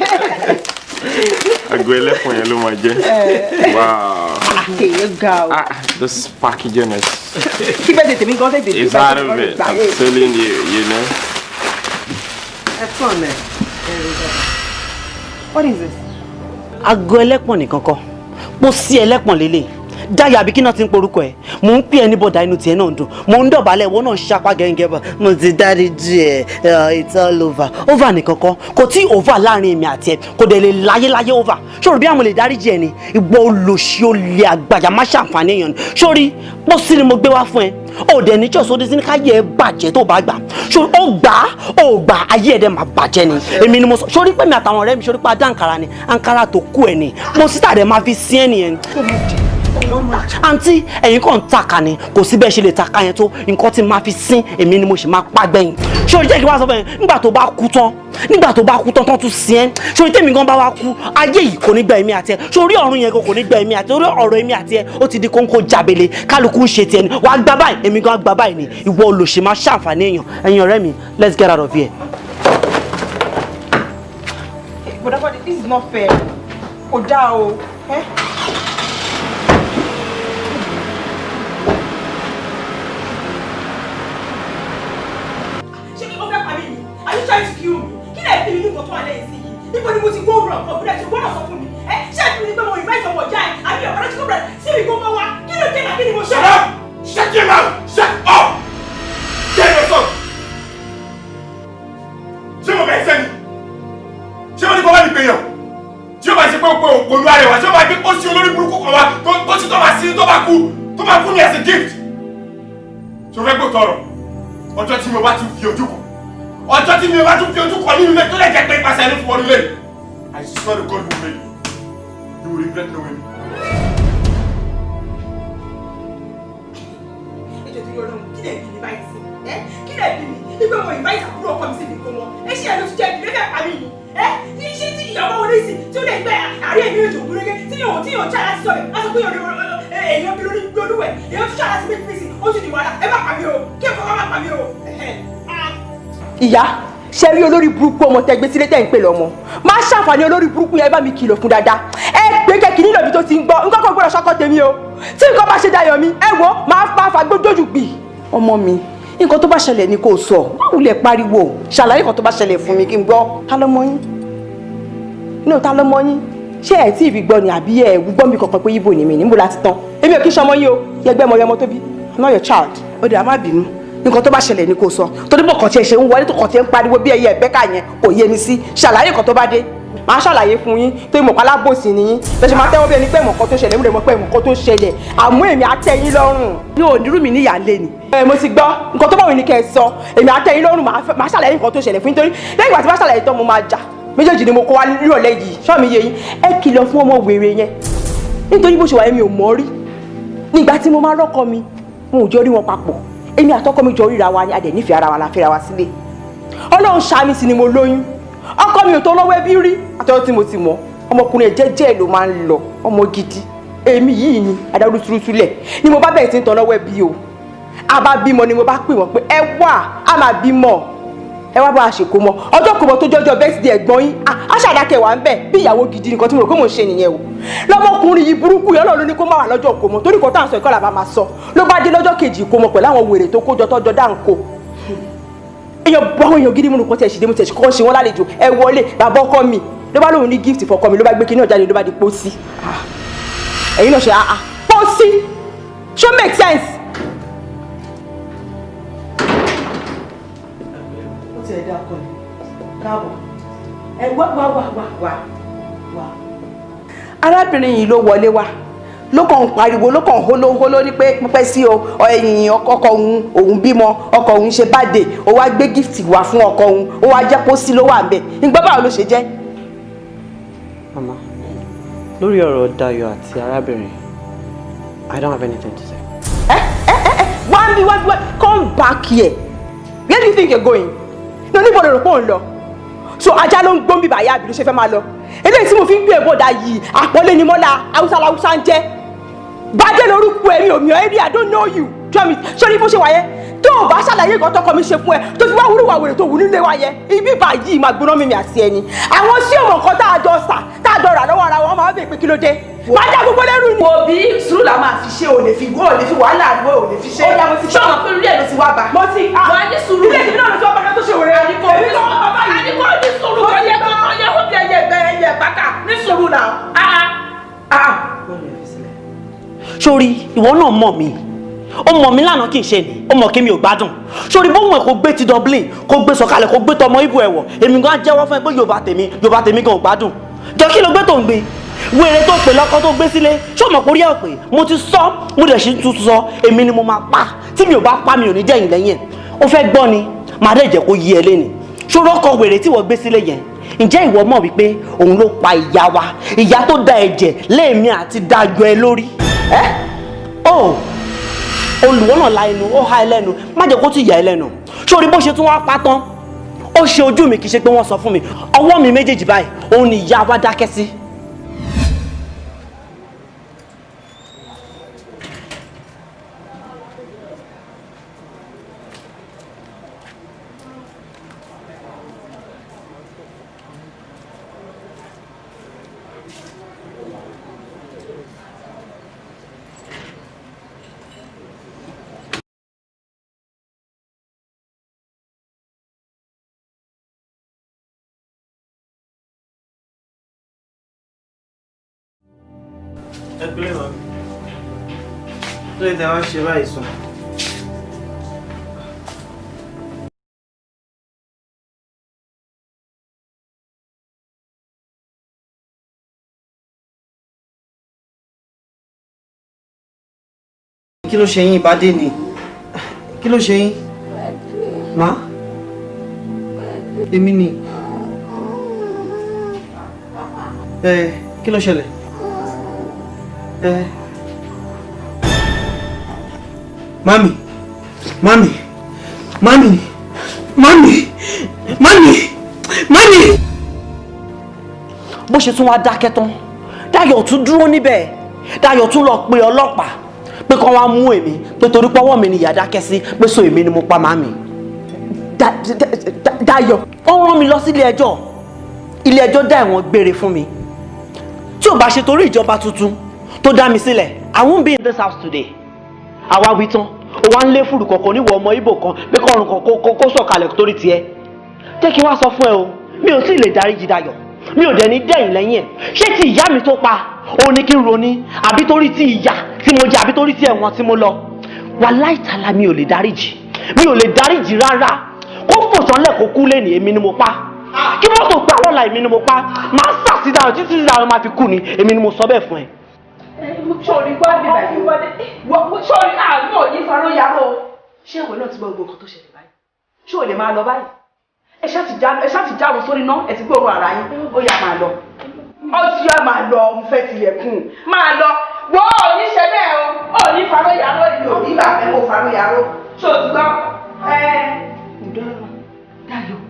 S11: Ago ẹlẹ́pọ̀n yẹn ló máa jẹ́. Wow.
S9: Èyí ga o.
S11: Ah, this packaging is
S9: Kí bẹ́ẹ̀ tètè mi gan tètè dé.
S11: is out of it. I'm telling you, you know.
S9: Ẹ tún ọ̀nà ẹ̀. What is this?
S10: Ago ẹlẹ́pọ̀n nìkan kọ́, pósí ẹlẹ́pọ̀n lélẹ̀. Dayọ̀, àbí kí náà ti ń porúkọ ẹ̀? Mò ń pè ẹ́ ní bọ̀dà, inú tiẹ̀ náà ń dùn. Mò ń dọ̀bálẹ̀, ìwọ náà ń ṣapá gẹ́gẹ́ bọ̀. Mo ti dáríjì ẹ̀, it's all over. Over nìkan kọ́, kò tí over láàrin èmi àti ẹ̀, kò dẹ̀ lè láyéláyé over. Ṣòro bí àwọn lè dáríjì ẹ̀ ni? Ìwọ olòṣì, olè, àgbàyà má ṣàǹfààní èèyàn ni. Sórí pósí ni mo gbé wá fún ẹ, ó dẹ̀ ní chọ́ọ̀sì, ó dé sí ní káyé ẹ bàjẹ́ tó bá gbà. Sórí, ó gbà á, ó gbà á, ayé ẹ̀ dẹ̀ máa bàjẹ́ ni. Èmi ni mo sọ. Sórí pé mi àtàwọn ọ̀rẹ́ mi, sórí pé adá àǹkárá ni, àǹkárá tó kú ẹ̀ ni pósí tàdé máa fi sí ẹ̀ nìyẹn. Àǹtí, ẹ̀yin kàn ń tàka ni, kò sí bẹ́ẹ̀ ṣe lè tàka yẹn tó, nǹkan tí máa fi sín, èmi ni mo sì máa pa gbẹ̀yìn. Sórí, jẹ́ kí wọ́n sọ fún ẹ, nígbà tó bá kú tán, nígbà tó bá kú tán tán tún sí ẹ́. Sórí, tèmi gan bá wá kú, ayé yìí kò ní gba èmi àti ẹ. Sórí, ọ̀run yẹn gan kò ní gba èmi àti ẹ. Orí ọ̀rọ̀ èmi àti ẹ, ó ti di kóńkó jábele, kálukú ń ṣe tiẹ̀ ni. Wàá gbá báyìí, èmi gan gbá báyìí ni. Ìwọ olòṣì máa ṣàǹfààní èèyàn. Ẹ̀yin ọ̀rẹ́ mi, let's get out of here.
S9: Bọ̀dá Bọ́dé, this is not fair. Kò dáa o. Eh?
S13: Ṣé kí o fẹ́ pa mí ni? Are you trying to kill me? Kí lè bí mi ní nǹkan tó wà lẹ́yìn sí yìí? Níbo ni mo ti gbóòórùn ọ̀pọ̀ ìbílẹ̀ tí o gbọ́dọ̀ sọ fún mi? Ẹ ṣé ẹ̀bí mi ni pé mo invite ọmọ ìyá ẹ àbí ọ̀pọ̀ lọ́jọ́ bẹ̀rẹ̀ sí mi kó mọ́ wa? Kí ló dé náà? Kí ni mo ṣe?
S11: Shut up! Shut your mouth! Shut up! Get your son! Ṣé mo bẹ̀ sẹ́ni? Ṣé mo ní kó bá mi pèèyàn? Tí ó bá ṣe pé o pé òpònú arẹwà, ṣé ó bá gbé ó sí olórí burúkú kan wá tó sì tó máa sí, tó bá kú, tó máa fún mi as a gift? Ṣé o fẹ́ gbọ́ tọrọ? Ọjọ́ tí mo bá tún fi ojú kàn, ọjọ́ tí mi ò bá tún fi ojú kàn nínú ilé tó lè jẹ́ pé ipasẹ̀ ẹni fún ọ nílé. I swear to God who made you, you will regret knowing me.
S13: Ẹjọ́ tó yọ lọ́run, kí lè bí mi báyìí sí? Ẹ kí lè bí mi? Nígbà mo invite àbúrò ọkọ mi sí mi kó mọ. Ẹ ṣe ẹ ló ti jẹ́ ìbílẹ̀ fẹ́ pa mí ni? Ẹ ní ṣé tí ìyàwó wọlé sí tí ó lè gbẹ àárẹ̀ mi òjò gúnrégé tí yóò tí láti sọ bẹ̀ á sọ pé èèyàn bí lórí olúwẹ̀, èèyàn tún ṣáà láti méjì sí, ó ti di wàhálà. Ẹ má pa mí o, kí ẹ̀kọ́ má pa mí o.
S9: Ìyá ṣe rí olórí burúkú ọmọ tẹ gbé sílé tẹ ń pè lọ́mọ má ṣàǹfààní olórí burúkú yẹn, bá mi kìlọ̀ fún dáadáa. Ẹ pé kẹkì nílò ibi tó ti ń gbọ́ nǹkan kan gbọ́dọ̀ ṣọkọ tèmi o. Tí nǹkan bá ṣe Dayọ̀ mi, ẹ wo, máa fa fagbójójú gbì. Ọmọ mi, nǹkan tó bá ṣẹlẹ̀ ni kò sọ, má wulẹ̀ pariwo, ṣàlàyé nǹkan tó bá ṣẹlẹ̀ fún mi kí n gbọ́. Ta lọmọ yín? Inú ta lọmọ yín? Ṣé ẹ tí ì fi gbọ́ ni àbí ẹ gbọ́ mi kankan pé yíbo ni mi níbo láti tán? Èmi ò kí ṣọmọ yín o, yẹgbẹ́ mọ yọmọ tó bí. I'm not your child. Ó dẹ̀, á má bínú, nǹkan tó bá ṣẹlẹ̀ ni kò sọ, torí bọ̀ kàn tiẹ̀ ṣe ń wọlé tó kàn tiẹ̀ ń pariwo bí ẹyẹ ẹ̀bẹ́kà yẹn kò yé mi sí. Ṣàlàyé nǹkan tó bá dé, màá ṣàlàyé fún yín, torí mọ̀pá alábòsí ni yín. Bẹ́ẹ̀ ṣe máa tẹ́wọ́ bí ẹni pé mọ̀kàn tó ṣẹlẹ̀, múlẹ̀ mọ̀ pé mọ̀kàn tó ṣẹlẹ̀, àmú èmi á tẹ́ yín lọ́rùn. Yóò nírú mi níyà lé ni. Ẹ mo ti gbọ́, nǹkan tó bá wù ní kẹ́ ẹ sọ, èmi á tẹ́ yín lọ́rùn. Màá ṣàlàyé nǹkan tó ṣẹlẹ̀ fún yín, torí lẹ́yìn ìgbà tí bá ṣàlàyé tán, mo máa jà.
S13: Méjèèjì ni mo kó wá nírọ̀lẹ́ yìí. Ṣọ́ mi yé yín, ẹ kìlọ̀ fún ọmọ wèrè yẹn. Nítorí bó ṣe wà èmi ò mọ̀ rí. Nígbà tí mo máa rọ́kọ mi, mo ò jọ rí wọn papọ̀. Èmi àtọkọ mi jọ ríra wa ni, a dẹ̀ nífẹ̀ẹ́ ara wa la fẹ́ra wa sílé. Ọlọ́run ṣàmì sí ni mo lóyún. Ọkọ mi ò tó lọ́wọ́ ẹbí rí. Àtọ́jọ́ tí mo ti mọ̀, ọmọkùnrin ẹ̀ jẹ́jẹ́ ló máa ń lọ, ọmọ gidi. Èmi yìí ni adarú túrútúlẹ̀ ni mo bá bẹ̀rẹ̀ sí ń tan lọ́wọ́ ẹbí o. A bá bímọ ni mo bá pè wọ́n pé ẹ wá, a máa bímọ, ẹ wá bá a ṣèkó mọ. Ọjọ́ kò mọ tó jọjọ birthday ẹ̀gbọ́n yín, a ṣàdákẹ́ wà ń bẹ̀ bí ìyàwó gidi. Nǹkan tí mo rò pé mò ń ṣe nìyẹn o. Lọ́mọkùnrin yìí burúkú yìí, Ọlọ́run ló ní kó má wà lọ́jọ́ kò mọ, torí kò tá à ń sọ ìkọlà bá máa sọ. Ló bá dé lọ́jọ́ kejì kò mọ pẹ̀lú àwọn wèrè tó kójọ tọ́jọ́ dáńkó. Èèyàn báwọn èèyàn gidi múnú kan tẹ̀ ṣì dé, mo tẹ̀ ṣì kọ́ ṣe wọ́n lálejò. Ẹ wọlé, bàbá ọkọ mi ló bá lóun ní gift fọkọ mi, ló bá gbé kinní ọ̀jáde, ló bá di pósí. Ẹ̀yin náà ṣe àá pósí, ṣó make sense?
S5: Ó ti ẹ̀dá ọkọ mi, káàbọ̀. Ẹ wá wá wá wá wá wá.
S6: Arábìnrin yìí ló wọlé wá, ló kàn ń pariwo, ló kàn ń hólóhóló ní pé pípẹ́ sí o, ẹ̀yìn ọkọ òun, òun bímọ, ọkọ òun ṣe báde, ó wá gbé gift wá fún ọkọ òun, ó wá jẹ́ pósí ló wà ńbẹ̀. Ǹgbọ́ báwo ló ṣe jẹ́?
S3: Mama, lórí ọ̀rọ̀ Dayọ̀ àti arábìnrin, I don't have anything to say.
S13: Wá bí, wá bí, wá, come back here. Where do you think you're going? No, níbo ló rò pé òun lọ? So ajá ló ń gbóǹbì báyà, àbí ló ṣe fẹ́ máa lọ? Eléyìí tí mo fi ń gbé ẹ̀bọ̀dà yìí, àpọ́nlé ni mọ́lá, Haúsá làwúsá ń jẹ́. Bàjẹ́ lórúkọ ẹ̀mí òmìnira area, I don't know you. Tell me, ṣé ní bó ṣe wà yẹn? Tó o bá ṣàlàyé nǹkan tọkọ mi ṣe fún ẹ, tó fi wá wúrúwà wèrè tó wù nílé wa yẹn, ibi báyìí máa gbóná mímì àti ẹni. Àwọn sí òmò nǹkan tá a jọ sà, tá a jọ rà lọ́wọ́ ara wọn, máa bèè pé kí ló dé. Máa dá gbogbo lẹ́rù ni.
S5: Wo bí sùúrù la máa fi ṣe, ò lè fi ò lè fi wàhálà àdúgbò ò lè fi ṣe.
S13: Ó yá, mo ti
S5: Ṣé o mọ̀ pé orí ẹ̀ ló ti wá bá?
S13: Mo ti
S5: Wà á ní sùúrù.
S13: Ilé ìdílé náà ló ti wá bá ká tó ṣe wèrè.
S5: Àníkò
S13: Èmi ló wá bá báyìí.
S5: Àníkò ní sùúrù kò yẹ kó kó yẹ kó bí ẹyẹ ẹgbẹ ẹyẹ bàkà ní sùúrù náà.
S3: Sórí ìwọ náà mọ̀ mí, ó mọ̀ mí lánàá kì í ṣe ni ó mọ̀ kí mi ò gbádùn. Sórí bóun ẹ̀ kò gbé ti Dublin, kò gbé sọ̀kalẹ̀, kò gbé tọmọ ibo ẹ̀wọ̀, èmi gan jẹ́wọ́ fún ẹ pé Yorùbá tèmi, Yorùbá tèmi gan ò gbádùn. Jọ kí ló gbé tó ń gbé wèrè tó pè lọ́kọ tó gbé sílé? Ṣé o mọ̀ pé orí ẹ̀ pé mo ti sọ, mo dẹ̀ ṣe tún sọ, èmi ni mo máa pa. Tí mi ò bá pa, mi ò ní jẹ́yìn lẹ́yìn ẹ̀. Ó fẹ́ gbọ́ ni, màá dẹ̀ jẹ́ kó yí ẹ léni. Ṣòro ọkọ wèrè tí wọ́n gbé sílé yẹn, ǹjẹ́ ìwọ mọ̀ wípé òun ló pa ìyá wa, ìyá tó da ẹ̀jẹ̀ léèmi àti dájọ́ ẹ lórí? Ẹ́ ó olùwọ́ náà la ẹnu, ó há ẹ lẹ́nu, má jẹ́ kó tún yà ẹ lẹ́nu. Sórí bó ṣe tún wá pa tán, ó ṣe ojú mi, kì í ṣe pé wọ́n sọ fún mi, ọwọ́ mi méjèèjì báyìí òun ni ìyá wa dákẹ́ sí.
S7: Ẹ kúlẹ̀ mọ́. Tó lè tẹ wá ṣe báyìí sùn.
S3: Kí ló ṣe yín, ìbádé ni? Kí ló ṣe yín? Má? Èmi ni. Ẹ kí ló ṣẹlẹ̀? Ẹ.
S12: Mami, mami, mami, mami, mami, mami.
S3: Bó ṣe tún wá dákẹ́ tán, Dayọ̀ tún dúró níbẹ̀. Dayọ̀ tún lọ pe ọlọ́pàá pé kán wá mú èmi, pé torí pọ́wọ́ mi ni ìyá dákẹ́ sí, pé so èmi ni mo pa màmí.
S13: Dayọ̀.
S3: Ó rán mi lọ sílé ẹjọ́, ilé ẹjọ́ dá ẹ̀wọ̀n gbére fún mi. Tí ò bá ṣe torí ìjọba tuntun tó dá mi sílẹ̀, I won't be in this house today. Àwa wí tán, ó wá ń lé fùrù kọ̀ọ̀kan níwọ̀ ọmọ Ìgbò kan pé kọ́run kan kó sọ̀kalẹ̀ torí tiẹ̀. Jẹ́ kí n wá sọ fún ẹ o, mi ò tí ì lè dáríjì Dayọ̀, mi ò dẹ̀ ní dẹ̀yìn lẹ́yìn ẹ̀. Ṣé ti ìyá mi tó pa òun ni kí n roni, àbí torí ti ìyà tí mo jẹ, àbí torí ti ẹ̀wọ̀n tí mo lọ? Wàláì tàlà, mi ò lè dáríjì, mi ò lè dáríjì rárá. Kó fò sánlẹ̀ kó kú lẹ́nìí, èmi ni mo pa. Kí mọ́tò gbà lọ́la, èmi ni mo pa. Màá sàsí Dayọ̀ títí tí Dayọ̀ máa fi kú ni, èmi ni mo sọ bẹ́ẹ̀ fún ẹ.
S5: Sọ̀rí wá bí báyìí, sọ̀rí àánú ò ní faró yaró. Ṣé ìwọ náà ti gbọ́ gbogbo nǹkan tó ṣẹlẹ̀ báyìí? Ṣé o lè máa lọ báyìí?
S6: Ẹ ṣáà ti jáwọ́ sórí náà, ẹ ti gbóòórùn ara yín, ó yá máa lọ. Ó ti yá máa lọ, mo fẹ́ tilẹ̀kùn. Máa lọ. Wọ́n ò ní ṣe bẹ́ẹ̀ o, ò ní faróyaró, èmi ò ní bàbá ẹ̀ kó faróyaró. Ṣé o ti gbọ́? Ẹ ǹdọ́rọ̀ Dayọ̀.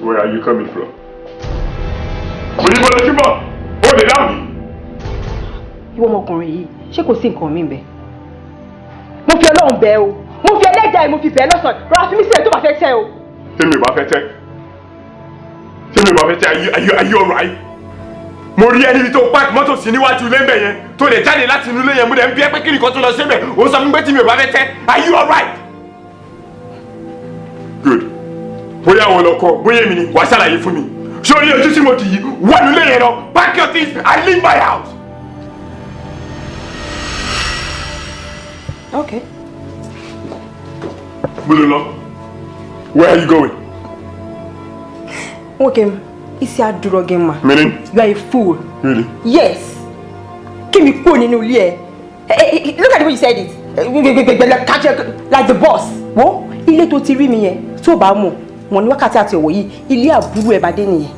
S11: Where are you coming from? Mo ní bọ́lá tí ń bọ̀, ó lè dáhùn ni.
S9: Ìwọ ọmọkùnrin yìí, ṣé kò sí nǹkan mi bẹ́ẹ̀? Mo fi Ọlọ́run bẹ̀ o, mo fi ẹlẹ́dàá ẹ̀ mo fi bẹ̀ lọ́sàn-án, rọra fi mí sílẹ̀ tó bá fẹ́ tẹ́ o.
S11: Tèmi ò bá fẹ́ tẹ́. Tèmi ò bá fẹ́ tẹ́, are you alright? Mo rí ẹni tó park mọ́tò sí níwájú ilé ńbẹ̀ yẹn, tó lè jáde láti inú ilé yẹn, mo dẹ̀ ń bí ẹ pé kí nìkan tó lọ síbẹ̀, ó sọ fún mi pé tí mi ò bá fẹ́ tẹ́, are you alright? Good. Bóyá àwọn ọlọ́kọ, bóyá èmi ni, wàá ṣàlàyé fún mi. Ṣé o ní ojú tí mo dì yìí? Wà nílé yẹn lọ, pack your things and leave my house.
S9: Okay.
S11: Bolo lọ. Where are you going?
S9: Okay, isi adúró gẹ́ ma.
S11: Meaning?
S9: You are a fool.
S11: Really?
S9: Yes. Kí mi kúrò nínú ilé ẹ. Look at the way you said it. Like the boss. Wo ilé tó ti rí mi yẹn tó bá mọ̀ wọ́n ní wákàtí àti ọ̀wọ̀ yìí ilé àbúrò ẹ̀ bá dé nìyẹn.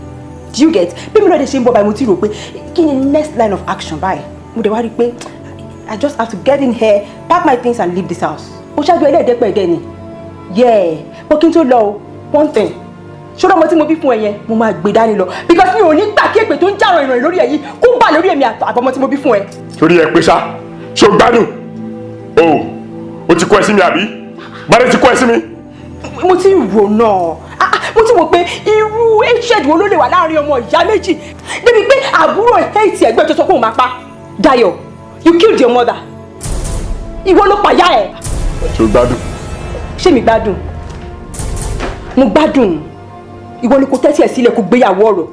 S9: Do you get? Bí mi lọ́dẹ ṣe ń bọ̀ báyìí mo ti rò pé kí ni next line of action báyìí? Mo dẹ̀ wá rí i pé I just have to get in here, pack my things and leave this house. Ó ṣáájú ẹlẹ́ẹ̀dẹ́gbẹ̀ẹ́dẹ́ ni. Yeah, but kí n tó lọ o, one thing. Ṣọ́dọ̀ ọmọ tí mo bí fún ẹ yẹn, mo máa gbé dání lọ. Because mi ò ní gbà kí èpè tó ń jàrọ̀ ìrìn lórí ẹ yìí kó bà lórí èmi àbọ̀mọ tí mo bí fún ẹ.
S11: Torí ẹ pé ṣá, ṣé o gbádùn? O, o ti kọ́ ẹ sí mi àbí? Bádé ti kọ́ ẹ sí mi.
S9: Mo ti rò náà, mo ti wò pé irú hatred wo ló lè wà láàrin ọmọ ìyá méjì débi pé àbúrò hate ẹ̀gbẹ́ tó sọ pé òun máa pa. Dayọ̀, you killed your mother. Ìwọ ló pa ìyá ẹ.
S11: Ṣé o gbádùn?
S9: Ṣé mi gbádùn? Mo gbádùn. Ìwọ ni kò tẹ́tí ẹ̀ sílẹ̀ kó gbéyàwó ọ̀rọ̀.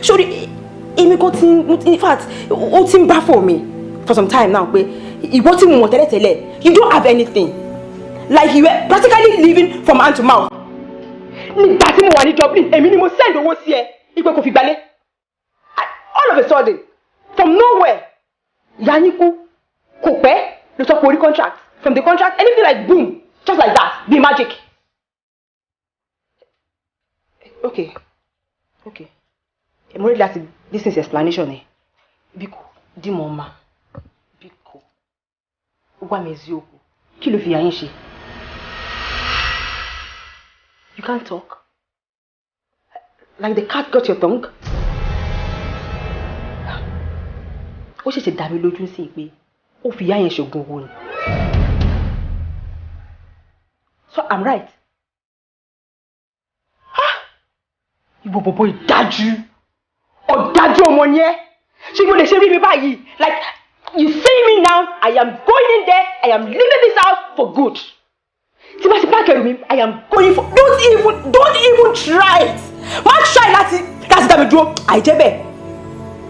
S9: Sórí, èmi kan ti, in fact, ó ti ń bá fò mi for some time now pé ìwọ tí mo mọ̀ tẹ́lẹ̀tẹ́lẹ̀, you don't have anything. Like you were practically living from hand to mouth. Nígbà tí mo wà ní Dublin, èmi ni mo send owó sí ẹ, ìpè kò fi gbalé. All of a sudden, from nowhere, ìyá yín kú, kò pẹ́, ló sọ pé orí contract. From the contract, anything like boom, just like that, be magic. Okay, okay. Mo ready láti listen to explanation ẹ. Biko, di mo ma. Biko, gwa mi eziokwu. Kí ló fi ìyá yín ṣe? You can't talk. Like the cat got your tongue. Ó ṣẹ̀ṣẹ̀ dá mi lójú sí pé ó fi ìyá yẹn ṣògùn owó ni. So I'm right. Ìwọ bọ̀bọ̀ ìdájú. Ọ̀dájú ọmọ ni ẹ́. Ṣé mo lè ṣe rí mi báyìí? Like you see me now, I am going in there, I am leaving this house for good. Tí bá ti páàkì ẹrù mi, I am going for don't even try it. Má try láti dá mi dúró, àìjẹ́ bẹ́ẹ̀.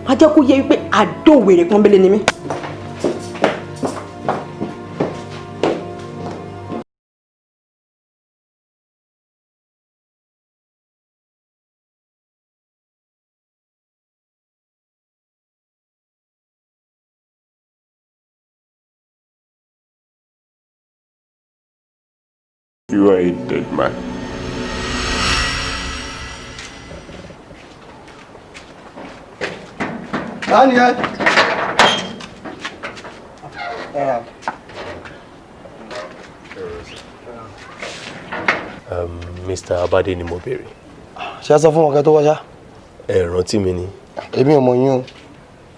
S9: Má jẹ́ kó yé wípé àdó wèrè pọ́nbélé ni mí.
S11: You are a dead man.
S8: Daniel.
S4: Mr. Abade ni mo béèrè.
S8: Ṣé a sọ fún wọn kẹ́ tó wá ṣá?
S4: Ẹ rántí mi ni.
S8: Èmi ò mọ̀ yín o.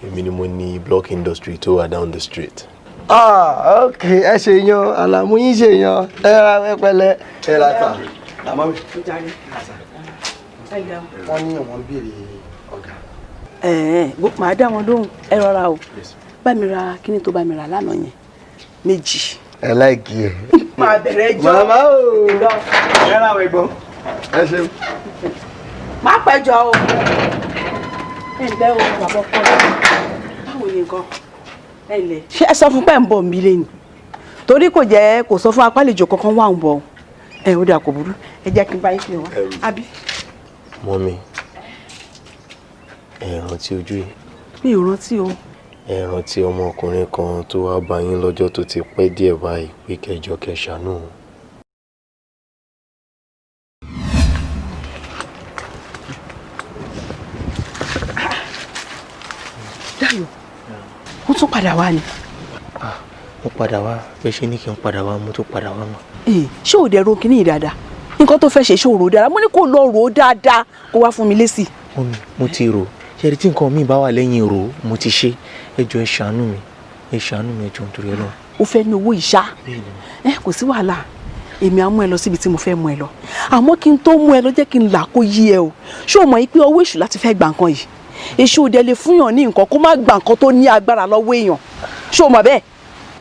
S4: Èmi ni mo ní block industry tó wà down the street.
S8: Ah, ok, ẹ ṣe yan, àlàmú yín ṣe yan, ẹ ra pẹpẹlẹ. Ẹ ra ta, àmọ́ mi. Wọ́n ní àwọn béèrè ọ̀gá.
S5: Màá dá wọn lóhùn, ẹ rọra o. Bá mi ra kíní tó bá mi rà lánàá yẹn, méjì.
S8: Ẹ láìkí ẹ.
S6: Máa bẹ̀rẹ̀ ẹjọ́.
S8: Màmá o, ẹ ra àwọn ẹ̀gbọ́n, ẹ ṣeun.
S5: Má pẹ́jọ o. Ẹ ǹlẹ́ o, bàbá ọkọ mi. Báwo ni nǹkan? Ṣé ẹ sọ fún pé ń bọ̀ mí lẹ́yìn?
S6: Torí kò jẹ́ kò sọ fún apálejò kankan wà ń bọ̀. Ẹ ó dà, kò burú, ẹ jẹ́ kí n bá yín pè wọ́n. Àbí?
S4: Mummy, ẹ rántí ojú yìí?
S6: Mi ò rántí o.
S4: Ẹ rántí ọmọkùnrin kan tó wá bá yín lọ́jọ́ tó ti pẹ́ díẹ̀ báyìí pé kẹjọ kẹsànú òun?
S6: Dayọ̀, ó tún padà wá ni?
S4: Mo padà wá bẹ́ẹ̀ ṣe ní kí n padà wá, mo tún padà wá mọ́.
S6: Ee, ṣé ò dẹ̀ ro kíní yìí dáadáa? Nǹkan tó fẹ́ ṣe, ṣé ò rò dáadáa? Mo ní kó lọ rò ó dáadáa, kó wá fún mi lésì.
S4: Mummy, mo ti rò. Ṣé ẹni tí nǹkan mi bá wà lẹ́yìn rò ó, mo ti ṣe. Ẹ jọ̀ọ́, ẹ ṣàánú mi, ẹ ṣàánú mi, ẹ jọ̀ọ́, nítorí Ọlọ́run.
S6: O fẹ́ ní owó ìṣá? Ẹ kò sí wàhálà, èmi á mú ẹ lọ síbi tí mo fẹ́ mú ẹ lọ. Àmọ́ kí n tó mú ẹ lọ, jẹ́ kí n là kó yí ẹ o. Ṣé o mọ̀ yìí pé ọwọ́ èṣù láti fẹ́ gbà nǹkan yìí? Èṣù òde lè fúnyàn ní nǹkan kó má gbà nǹkan tó ní agbára lọ́wọ́ èèyàn. Ṣé o mọ̀ bẹ́ẹ̀?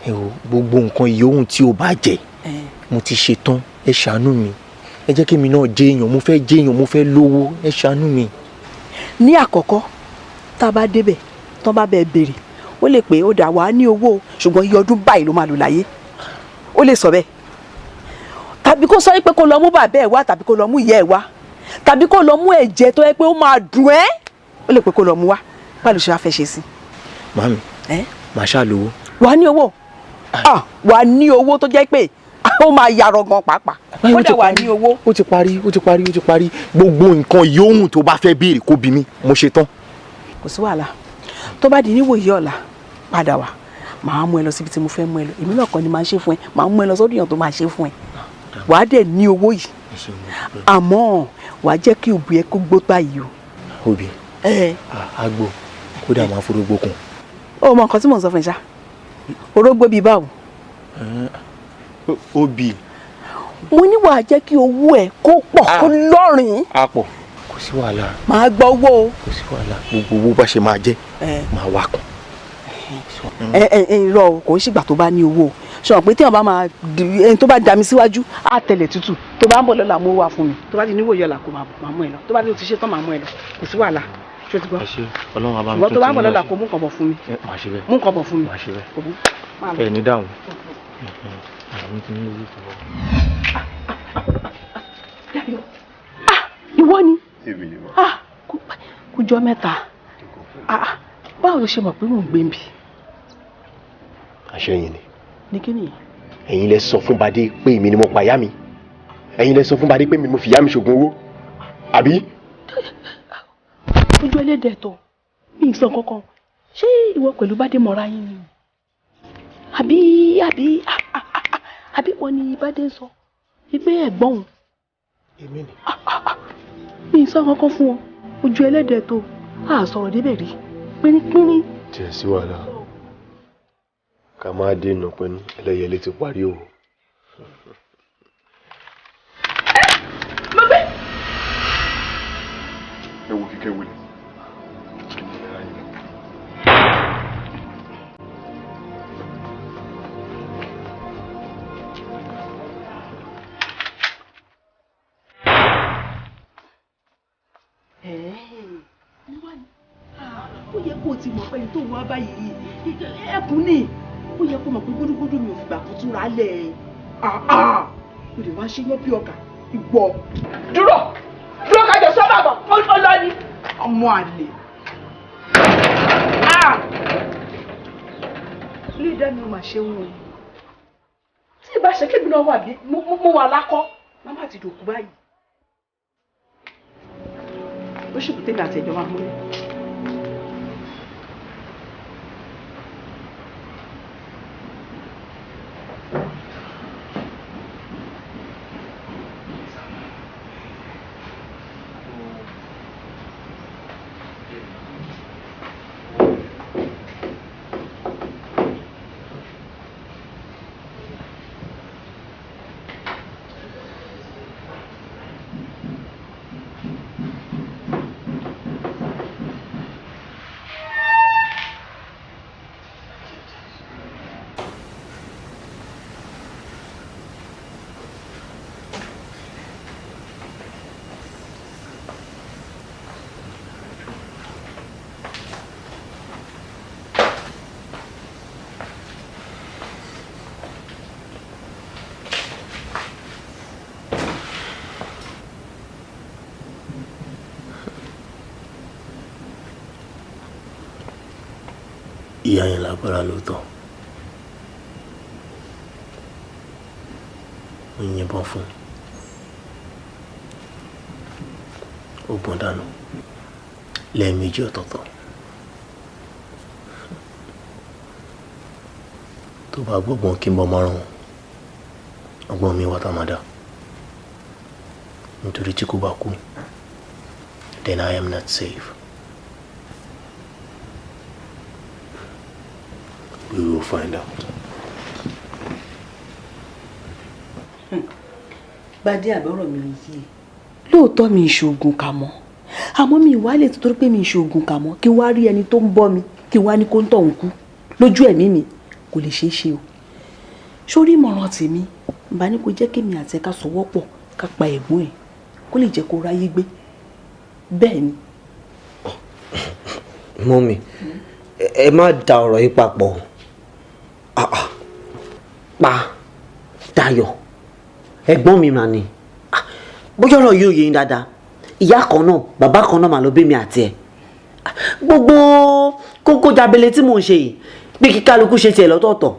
S4: Ẹ wo, gbogbo nǹkan yòówù tí o bá jẹ, mo ti ṣe tán. Ẹ ṣàánú mi, ẹ jẹ́ kí èmi náà jẹ́ èèyàn. Mo fẹ́ jẹ́ èèyàn, mo fẹ́ lówó, ẹ ṣàánú mi.
S6: Ní àkọ́kọ́, tá a bá débẹ̀, tán bá bẹ́ẹ̀ béèrè, ó lè pé ó dà wá ní owó, ṣùgbọ́n iye ọdún báyìí ló máa lò láyé. Ó lè sọ bẹ́ẹ̀, tàbí kó sọ pé kó lọ mú bàbá ẹ̀ wá, tàbí kó lọ mú ìyá ẹ̀ wá, tàbí kó lọ mú ẹ̀jẹ̀ tó yẹ pé ó máa dùn ẹ́. Ó lè pé kó lọ mú wá. Báwo ló ṣe wá fẹ́ ṣe sí?
S4: Màmí, màá ṣáà lówó.
S6: Wàá ní owó, ah, wàá ní owó tó jẹ́ pé ó máa yarọ gan pàápàá. Ó dẹ̀ wàá ní owó.
S4: Ó ti parí, ó ti parí, ó ti parí. Gbogbo nǹkan yòówù tó bá fẹ́ béèrè, kó bí mi, mo ṣe tán.
S6: Kò sí wàhálà. Tó bá di níwòye ọ̀la, padà wá, màá mú ẹ lọ síbi tí mo fẹ́ mú ẹ lọ. Èmi náà kọ́ ni màá ṣe fún ẹ, màá mú ẹ lọ sọ́dún èèyàn tó máa ṣe fún ẹ. Wàá dẹ̀ ní owó yìí, àmọ́ wàá jẹ́ kí òbí ẹ kó gbó báyìí o.
S4: Obì àgbo, kódà máa forógbó kún.
S6: Ó mọ nǹkan tí mò ń sọ fún ẹ ṣá? Orógbó bíi báwo?
S4: Obì.
S6: Mo ní wàá jẹ́ kí owó ẹ kó pọ̀, kó lọ́rìn.
S4: A pọ̀, kò sí wàhálà.
S6: Màá gbọ́ owó o.
S4: Kò sí wàhálà, gbogbo owó bá ṣe máa jẹ́, máa wà kàn.
S6: Ẹ ẹ ẹ, irọ́ o, kò ń ṣìgbà tó bá ní owó o. Ṣe mọ̀ pé téèyàn bá máa ẹni tó bá dà mí síwájú á tẹ̀lẹ̀ tútù. Tó bá ń bọ̀ lọ́la, mú wá fún mi. Tó bá ti níwòye ọ̀la, kó máa bọ̀, máa mú ẹ lọ. Tó bá ti ṣe tán, máa mú ẹ lọ. Kò sí wàhálà, ṣé o ti gbọ́?
S4: Ẹ ṣe, Ọlọ́run á bá mi
S6: Ṣùgbọ́n tó bá ń bọ̀
S4: tún
S6: lọ́la,
S4: ti
S6: kó mú nǹkan bọ̀ fún mi.
S4: Ẹ máa ṣe bẹ́ẹ̀.
S6: Mú nǹkan bọ̀ fún mi.
S4: Máa ṣe bẹ́ẹ̀.
S6: Kò bú. Máa lọ.
S4: Ẹ ní dáhùn. Àwọn tí ní owó tó wọ.
S6: Dayọ̀, ah, ìwọ ni?
S4: Èmi ni mo.
S6: Ah, kújọ́ mẹ́ta. Ah, báwo ló ṣe mọ̀ pé mò ń gbé ń bì?
S4: Àṣẹ yìí ni.
S6: Ní kí nìyẹn?
S4: Ẹ̀yin lẹ sọ fún Badé pé èmi ni mo pa ìyá mi. Ẹ̀yin lẹ sọ fún Badé pé èmi ni mo fi ìyá mi ṣògùn owó. Àbí?
S6: Ojú ẹlẹ́dẹ̀ tó mi ì sọ kankan. Ṣé ìwọ pẹ̀lú Bádé mọ̀ra yín ni? Àbí wọ́n ní Bádé ń sọ wípé ẹ̀gbọ́n òun?
S4: Èmi ni.
S6: Mi ì sọ kankan fún ọ. Ojú ẹlẹ́dẹ̀ tó a sọ̀rọ̀ débẹ̀ rí pínpín.
S4: Tiẹ̀ sí wàhálà. Ká máa dènà pẹ̀lú ẹlẹ́yẹlé ti parí o.
S6: Mo gbé.
S11: Ẹ wo kíkẹ́ wọlé. Kí ni ìlera yín lọ?
S6: Ó yẹ kó o ti mọ̀ pé ẹni tó wá báyìí ẹkùn ni. Ó yẹ kó mọ̀ pé gúdúgúdú mi ò fìgbà kan túra lẹ̀. O lè wá ṣe yán bí ọkà ìwọ. Dúró dúró, kájọ sọ́mà bọ̀, ó lọ ní ọmọ àlè. Ilé ìdá mi ò máa ṣe wọn o. Tí ìbá ṣe kébì náà wà bí mo wà lákọ́, màmá ti dòkú báyìí. Ó ṣùkú tèmi àti ẹ̀jọ̀ máa múlẹ̀.
S4: Ìyá yẹn lágbára lóòótọ́. Mo yìnbọn fún un. Ó gbọ́n dànù lẹ́ẹ̀mejì ọ̀tọ̀ọ̀tọ̀. Tó bá gbọ́gbọ́n kí n bọ́ márùn-ún, ọgbọ́n mi wá tá máa dá. Nítorí tí kò bá kú, then I am not safe. We will find out.
S5: Gbadé, àbọ̀rọ̀ mi ò yé e. Lóòótọ́ mi ìṣòògùn kà mọ́, àmọ́ mi ìwà lè torí pé mi ìṣòògùn kà mọ́ kí n wá rí ẹni tó ń bọ́ mi, kí n wá ní kó ń tọ̀hún kú lójú ẹ̀mí mi, kò lè ṣeé ṣe o. Sórí ìmọ̀ràn tèmi bá ní kó jẹ́ kémi àti ẹ̀ ká sọwọ́pọ̀ ká pa ẹ̀gbọ́n ẹ̀, kó lè jẹ́ kó ráyé gbé. Bẹ́ẹ̀ ni.
S3: Mummy, ẹ má da ọ̀rọ̀ yìí papọ̀. Pa Dayọ̀ ẹ̀gbọ́n mi mà ní. Bóyá ọ̀rọ̀ yìí ò yé yín dáadáa, ìyá kan náà bàbá kan náà mà ló bí mi àti ẹ̀. Gbogbo kókó jábele tí mò ń ṣe yìí pé kí kálukú ṣe tiẹ̀ lọ́tọ̀ọ̀tọ̀,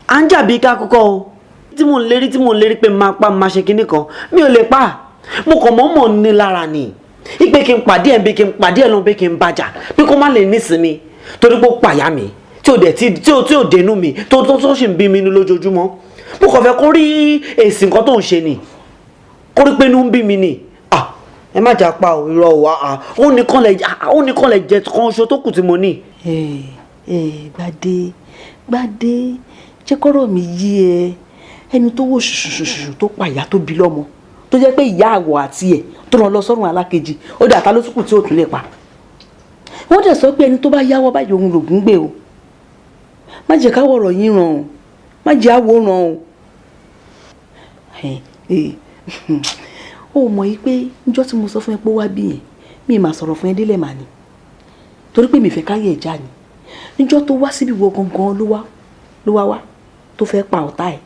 S3: à ń jàbí ká kọ́kọ́ o. Tí mò ń lérí, tí mò ń lérí pé máa pa, máa ṣe kinní kan, mi ò lè pa. Mo kàn mọ́ mọ́ ní lára ni ipe kí n pàdé ẹ̀, bí kí n pàdé ẹ̀ lọ́n, bí kí n bàjá, bí kò má lè nísinmi, torí pé ó pàyà mi tí ò dẹ̀ tí ò dénú mi tó sì ń bí mi inú lójoojúmọ́. Mo kàn fẹ́ kó rí èsì nǹkan tó ń ṣe ni, kó rí pé inú ń bí mi ni. Ẹ má jà pa o, irọ́ o. Ó nìkan lè jẹ kan ṣo tó kù tí mo ní.
S5: Ẹ Gbadé, Gbadé, jẹ́ kọ́rọ̀ mi yí ẹ. Ẹni tó wò ṣùṣùṣùṣù tó pa ìyá tó bí lọ́mọ, tó jẹ́ pé ìyá àwọ̀ àti ẹ̀ tó rán lọ sọ́run alákejì, ó dà ta ló tún kù tí ò tún lè pa. Wọ́n dẹ̀ sọ pé ẹni tó bá yáwọ́ báyìí òun lògùn gbé o. Má jẹ́ káwọ́ ọ̀rọ̀ yín ràn o, má jẹ́ àwọ̀ ràn o. Ó mọ̀ yí pé níjọ́ tí mo sọ fún ẹ pé ó wá bí yẹn, mi máa sọ̀rọ̀ fún ẹ délẹ̀ mà ni, torí pé mi fẹ́ káyé ẹ̀ já ni. Níjọ́ tó wá síbi wọ gangan ló wá wá tó fẹ́ pa ọ̀tá ẹ̀.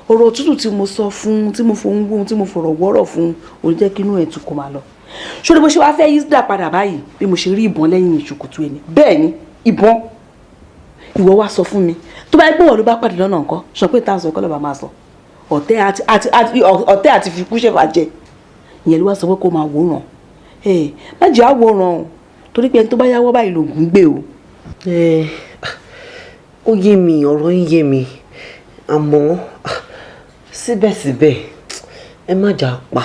S5: Ọ̀rọ̀ tútù tí mo sọ fún, tí mo fohùn gbóhùn, tí mo fọ̀rọ̀ wọ́rọ̀ fún, òun jẹ́ kí inú ẹ̀ tún kó máa lọ. Ṣé bó ṣe wá fẹ́ yíṣdà padà báyìí bí mo ṣe rí ìbọn lẹ́yìn ìṣòkòtò ẹni? Bẹ́ẹ̀ ni, ìbọn. Ìwọ wá sọ fún mi, tó bá gbé wọ̀ ló bá pàdé lọ́nà nǹkan, sọ pé táwọn sọ kọ́ lọ́ba máa sọ. Ọ̀tẹ̀ àti fikú ṣẹ̀fà jẹ. Ìyẹn ló wá sọ pé kó máa wòran. Má jẹ́ àwòrán o, torí pé ẹni tó bá yáwọ́ báyìí lògùn gbé o.
S3: Ó yé mi, ọ̀rọ̀ yín yé mi, àmọ́ síbẹ̀síbẹ̀ ẹ má jà pa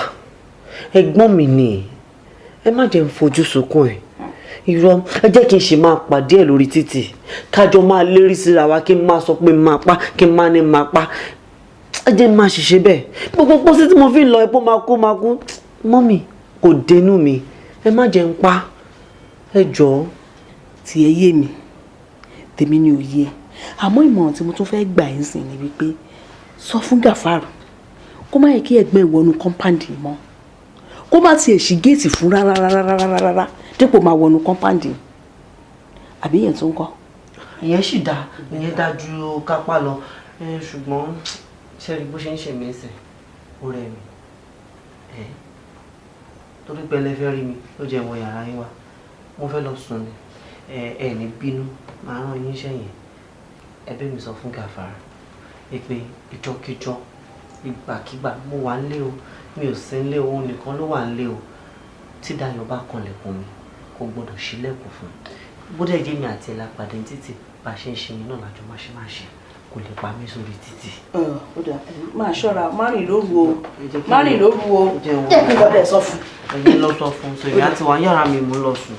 S3: ẹ̀gbọ́n mi ni, ẹ má jẹ́ ń fojú sunkún ẹ̀. Irọ́, ẹ jẹ́ kí n ṣe máa pàdé ẹ̀ lórí títì, kájọ máa lérí síra wa, kí n máa sọ pé máa pa, kí n máa ní máa pa. Ẹ jẹ́ máa ṣiṣẹ́ bẹ́ẹ̀. Gbogbo pósí tí mo fi ń lọ epo máa kú máa kú, mọ́mì kò dénú mi, ẹ má jẹ́ ń pa, ẹ jọ̀ọ́.
S5: Tiẹ̀ yé mi, tèmi ni ò yé. Àmọ́ ìmọ̀ràn tí mo tún fẹ́ gbà yín sìn ni wípé sọ fún Gàfárù kó má yẹ kí ẹ̀gbọ́n ìwọ̀nù kọ́ńpáǹdì mọ́, kó má tiẹ̀ ṣí géètì fún rárá rárá rárá rárá dípò máa wọnú kọ́ńpáǹdì. Àbí yẹn tó ń kọ́.
S3: Ìyẹn sì dáa, ìyẹn dáa ju kápá lọ, ṣùgbọ́n ṣe rí bó ṣe ń ṣe mí ẹsẹ̀ ó rẹ̀ mí torí pé ẹ fẹ́ rí mi ló jẹ́ ìwọ yàrá yín wá, mo fẹ́ lọ sùn ni. Ẹ ní bínú, màá rán yín sẹ́yìn. Ẹbí mi sọ fún Gàfárù pé ìjọkíjọ ìgbàkigbà mo wà nílé o, mi ò sí nílé o, òun nìkan ló wà nílé o, tí Dayọ̀ bá kanlẹ̀kùn mi kò gbọ́dọ̀ ṣílẹ̀kùn fún un. Bó dẹ̀ jẹ́ mi àti ẹ̀ la pàdé ní títì, bá a ṣe ń ṣe yẹn náà lájọ máa ṣe, kò lè pa mí sórí títì.
S5: Ó dà, máa ṣọ́ra, má rìn lóru o, má rìn lóru o, jẹ́ kí n lọ bẹ̀ sọ fún.
S3: Ẹ̀yin lọ sọ fún un, sọ èmi àti wà yàrá mi mò ń lọ sùn.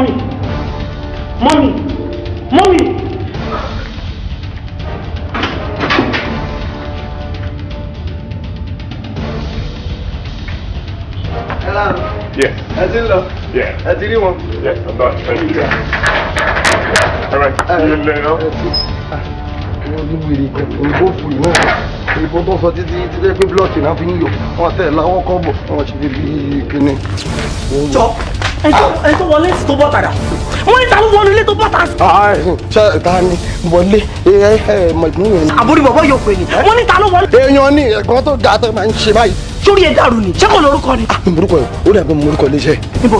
S10: Mummy, mummy, mummy.
S11: Yes.
S8: Ẹ ti ń lọ.
S11: Yeah.
S8: Ẹ ti rí wọn.
S11: Yes, I'm done. Thank you. All right. See you later.
S8: Olúwèrè kan òyìnbó fún ìwọ̀n òyìnbó tó ń sọ títí títí pé blọọkì náà fi ń yọ wọn tẹ̀ láwọn kọ́ bọ̀ wọn ṣe fi kíní.
S10: Jọ ẹ tó wọlé tó bọ́ tàdà. Wọ́n ní ta ló wọlé ilé tó bọ́ tà.
S8: Ṣé ta ni wọlé ẹ ẹ mọ ìpín yẹn ni.
S10: Àbúrò bọ̀bọ̀ yóò pè ní. Wọ́n ní ta ló wọlé.
S8: Èèyàn ni ẹ̀gbọ́n tó ga tó máa ń ṣe báyìí.
S10: Sórí ẹ dàrú ni, ṣé kò lórúkọ ni?
S8: Mi morúkọ yẹn, ó dàbí mo morúkọ iléeṣẹ́.
S10: Níbo?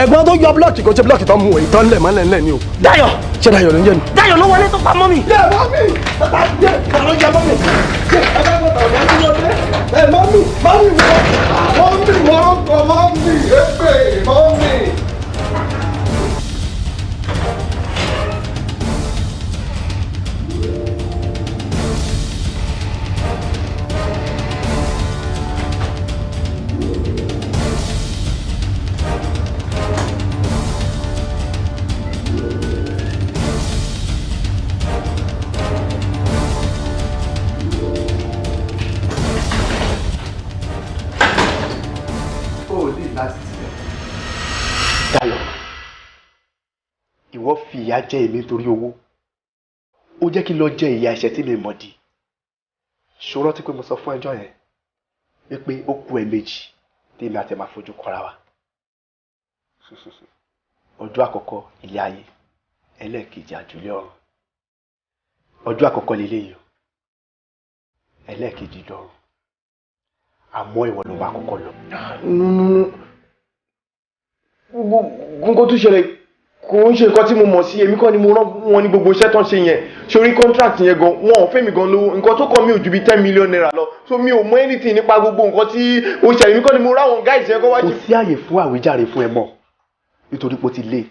S8: Ẹ̀gbọ́n tó yọ blọọkì kò ṣe blọọkì tó mú ìtọ́ ńlẹ̀ mọ́lẹ̀ ńlẹ̀ ni o.
S10: Dayọ̀.
S8: Ṣé Dayọ̀ ló ń jẹ́ ni?
S10: Dayọ̀ ló wọlé tó pa mọ́mì.
S8: Yẹ mọ́mì! Bàbá yẹ kàlọ́ yẹ mọ́mì! Yẹ ẹ bá gbọ́dọ̀ ọ̀gá tí wọ́n dé. Ẹ mọ́mì mọ́mì wọ́n mọ́mì wọ́n kọ mọ́mì èpè mọ́mì.
S4: Dayọ̀, ìwọ fi ìyà jẹ èmi nítorí owó. Ó jẹ́ kí n lọ jẹ ìyà ẹ̀ṣẹ̀ tí mi mọ̀ di. Ṣó rántí pé mo sọ fún ẹjọ́ yẹn wípé ó kù ẹ̀ẹ̀mejì tèmi àti ẹ̀ máa fojú kọra wa. Ọjọ́ àkọ́kọ́ ilé ayé, ẹlẹ́ẹ̀kejì àjùlé ọ̀run. Ọjọ́ àkọ́kọ́ leléyìí o, ẹlẹ́ẹ̀kejì lọ́run. Àmọ́ ìwọ ló máa kọ́kọ́ lọ.
S11: Nǹkan tó ṣẹlẹ̀ kò ń ṣe nǹkan tí mo mọ̀ sí. Èmi kọ́ ni mo rán wọn ní gbogbo iṣẹ́ tó ń ṣe yẹn. Sórí contract yẹn gan, wọn ò fẹ́ mi gan lówó. Nǹkan tó kàn mí ò ju bíi ₦10 million lọ, so mi ò mọ anything nípa gbogbo nǹkan tí ó ṣẹlẹ̀. Èmi kọ́ ni mo rán àwọn guys yẹn kọ́ wájú.
S4: Kò sí àyè fún àwíjàre fún ẹ mọ́ nítorí pé ó ti late.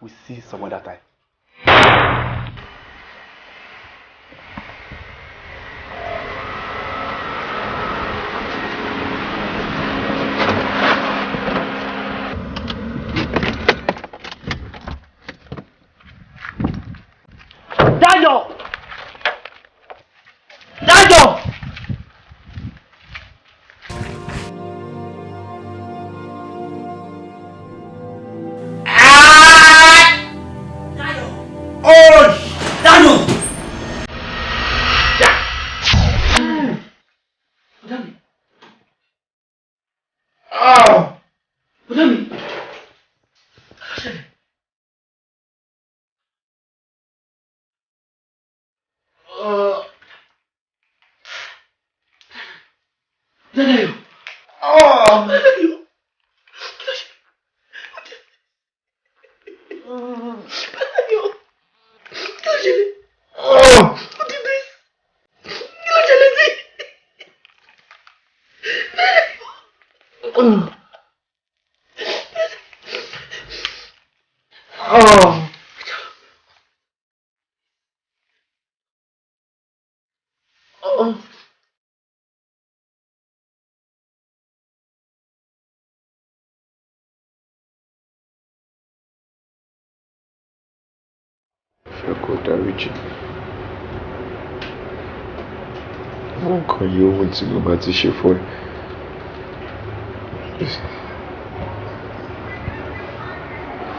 S4: We see some other time.
S10: Dayọ̀! Dayọ̀! Dayọ̀!
S7: Fẹ́ kó dáríjì mi. Àwọn nǹkan yòówù tí mo bá ti ṣe fún ẹ. Just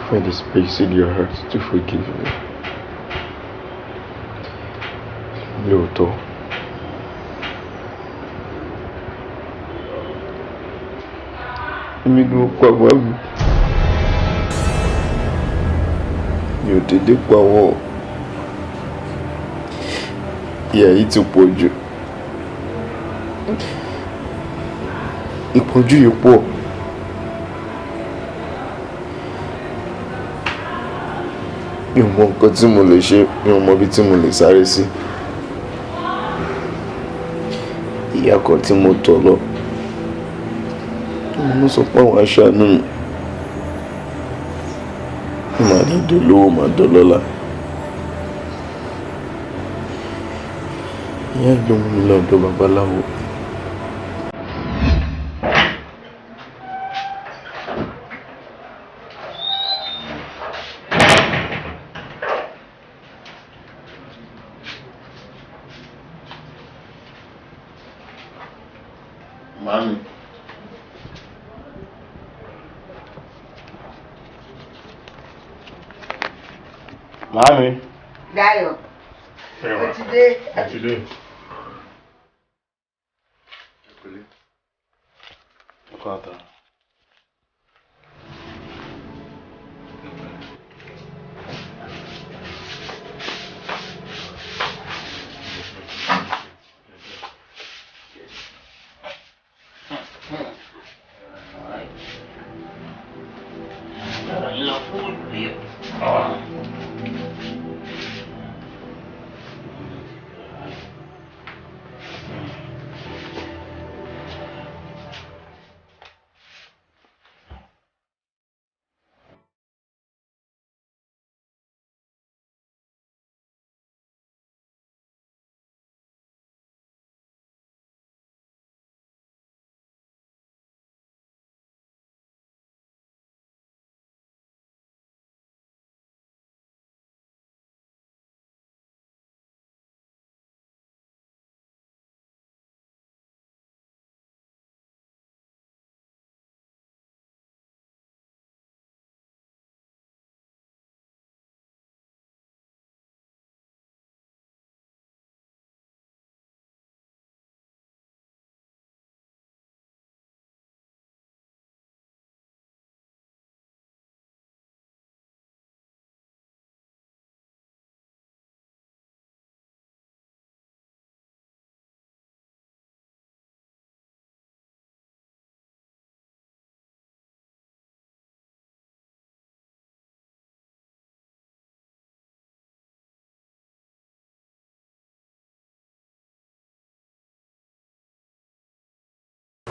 S7: find a space in your heart to forgive me. Lóòótọ́, èmi ni mo pa màmá mi. Mi ò dédé pa wọ́n. Ìyà yìí ti pọ̀ jù. Ìpọ́njú yìí pọ̀. Mi ò mọ nǹkan tí mo lè ṣe, mi ò mọ ibi tí mo lè sáré sí. Ìyá kan tí mo tọ̀ lọ, mo sọ pé àwọn aṣáánú mi. Màá ní dolówó, màá dọlọ́lá. Ìyá ló mú mi lọ́dọ̀ babaláwo.
S4: Màámi. Màámi.
S2: Dayọ̀, o ti dé.
S4: Mo ti dé. Ọkọ àtàrà.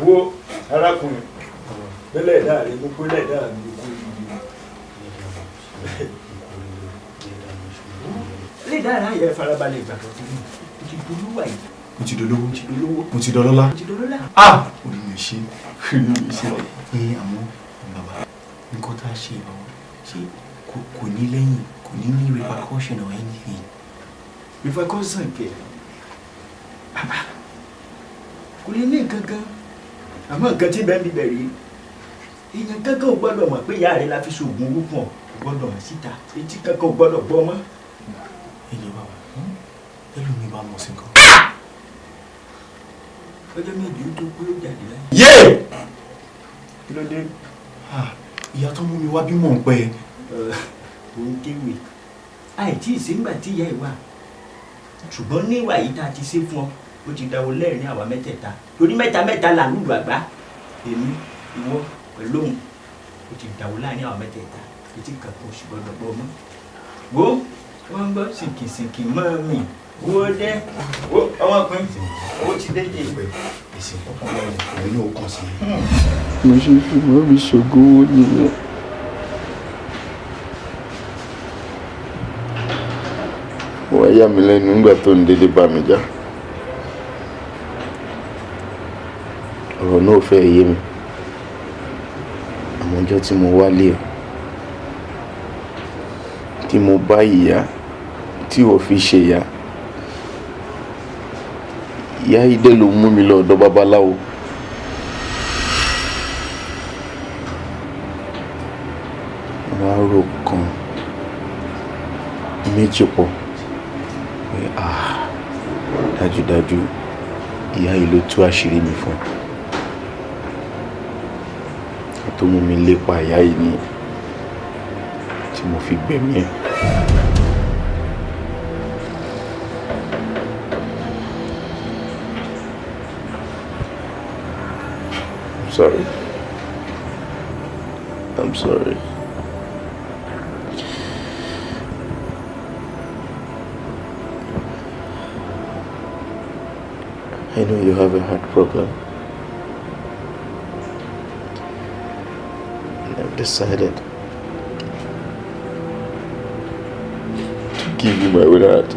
S15: Wo arákùnrin bẹ́lẹ̀ ẹ̀dá rẹ̀ gbogbo ẹ̀dá mi kú iye. Lè dára yẹ farabalẹ̀ ìgbà tó ti mo ti dolówó yìí.
S11: Mo ti dolówó.
S15: Mo ti dolówó.
S11: Mo ti dọlọ́lá.
S15: Mo ti dọlọ́lá.
S11: Ah! Orí mi ò ṣe orí mi ò ṣe. Ẹ àmọ́ bàbá nǹkan tá a ṣe bàbá ṣé kò ní lẹ́yìn kò ní ní repercussion or anything.
S15: Repercussion kẹ̀ kò lè ní nǹkan kan àmọ́ nǹkan tí bẹ́ẹ̀ ń bíbẹ̀ rí èèyàn kankan ò gbọ́dọ̀ mọ̀ pé ìyá rẹ̀ la fi ṣoògùn owó fún ọ kò gbọ́dọ̀ mọ̀ síta etí kankan ò gbọ́dọ̀ gbọ́ mọ́.
S11: Ẹ jọ̀ọ́ bàbá ẹlòmíì bá mọ̀ sí nǹkan.
S15: Ọjọ́ méjì ó tó pé ó jáde láyé.
S11: Yé!
S15: Kí ló dé?
S11: Ìyá tó mú mi wá bí mò ń pẹ́.
S15: Òun kéwì àìtí ìsíngbà tí ìyá ẹ̀ wà ṣùgbọ́n níwà yìí tá a ti ṣe fún ọ ó ti dáwọ́ lẹ́rìn àwa mẹ́tẹ̀ẹ̀ta torí mẹ́ta mẹ́ta là ń lùlù àgbá èmi ìwọ pẹ̀lú òun ó ti dáwọ́ láàrin àwa mẹ́tẹ̀ẹ̀ta etí kankan ò sì gbọ́dọ̀ gbọ́ mọ́. Wo wọ́n ń gbọ́ sìnkìsìnkì mọ́ mi wo dẹ́ wo ọmọkùnrin owó ti dé dé.
S11: Èsì ọkùnrin òun yóò kàn sí.
S7: Mo ṣe fi mọ́ mi ṣògùn owó nìyẹn. Wọ́n yà mí lẹ́nu nígbà tó ń délé bá mi já. Ọ̀rọ̀ náà ò fẹ́ yé mi. Àmọ́ ọjọ́ tí mo wálé ẹ̀ tí mo bá ìyá tí ò fi ṣe ìyá ìyá yìí dẹ̀ ló mú mi lọ ọ̀dọ̀ babaláwo. Wọ́n á rò kan méjì pọ̀ pé ah dájúdájú ìyá yìí ló tú àṣírí mi fún un tó mú mi lépa ìyá yìí ni tí mo fi gbẹ̀mí ẹ̀. I'm sorry. I'm sorry. I know you have a heart problem. And I've decided to give you my own heart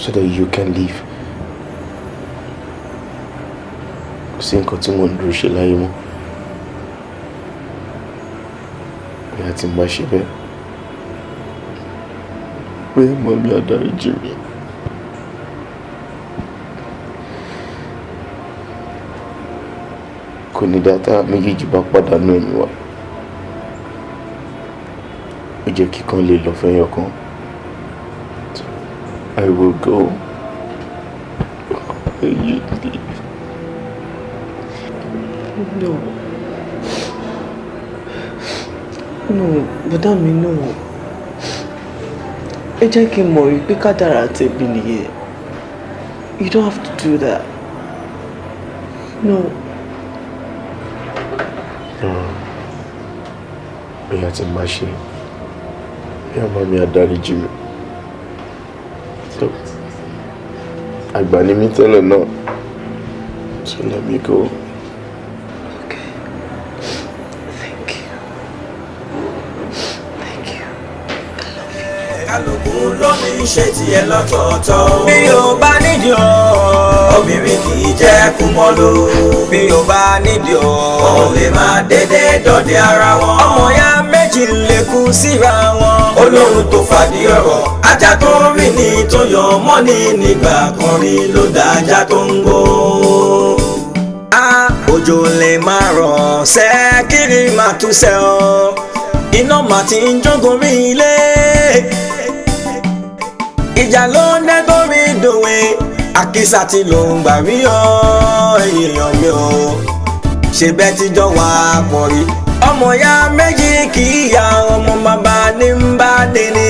S7: so that you can live. Kò sí nǹkan tí mò ń dúró ṣe láyé mọ́. Bóyá tí n bá ṣe bẹ́ẹ̀, bóyá màmí á dáríjì mí.
S4: Kò ní dá tá méjèèjì bá pàdánù ẹ̀mí wa. Ó jẹ́ kíkan lè lọ fẹ́yọ̀ kan. I will go. You leave.
S12: No. No, bọ̀dá mi, no. Ẹ jẹ́ kí n mọ̀ wípé kádàrá tèmi nìyẹn. You don't have to do that. No.
S4: No. Bóyá tí n bá ṣe, bóyá màmí á dáríjì mi. So, àgbà ni mí tẹ́lẹ̀ náà. So let me go.
S12: Okay. Thank you. Thank you.
S1: Kálukú ló ní ṣe tiẹ̀ lọ́tọ̀ọ̀tọ̀. Bí o bá nídìí o, obìnrin kì í jẹ́ kúmọ́lú. Bí o bá nídìí o, ò lè máa dédé dọ̀dẹ ara wọn. Ọmọ ya méjì lè kú síra wọn. Olóhùn tó fàdí ọ̀rọ̀, ajá tó rìn ní tó yọ mọ́ni nígbà kan rí ló dá ajá tó ń gbó. A òjò lè máa rọ̀ ṣẹ́ kiri máa túṣẹ́ o. Iná màá ti ń jógun rí ilé, ìjà ló ń dẹ́ torí dòwe, àkísà tí ló ń gbà rí ọ. Èèyàn mi ò ṣe bẹ́ẹ̀ tíjọ́ wà pọ̀ rí. Ọmọ ya méjì kì í ya ọmọ bàbá ní ń bá dé ní.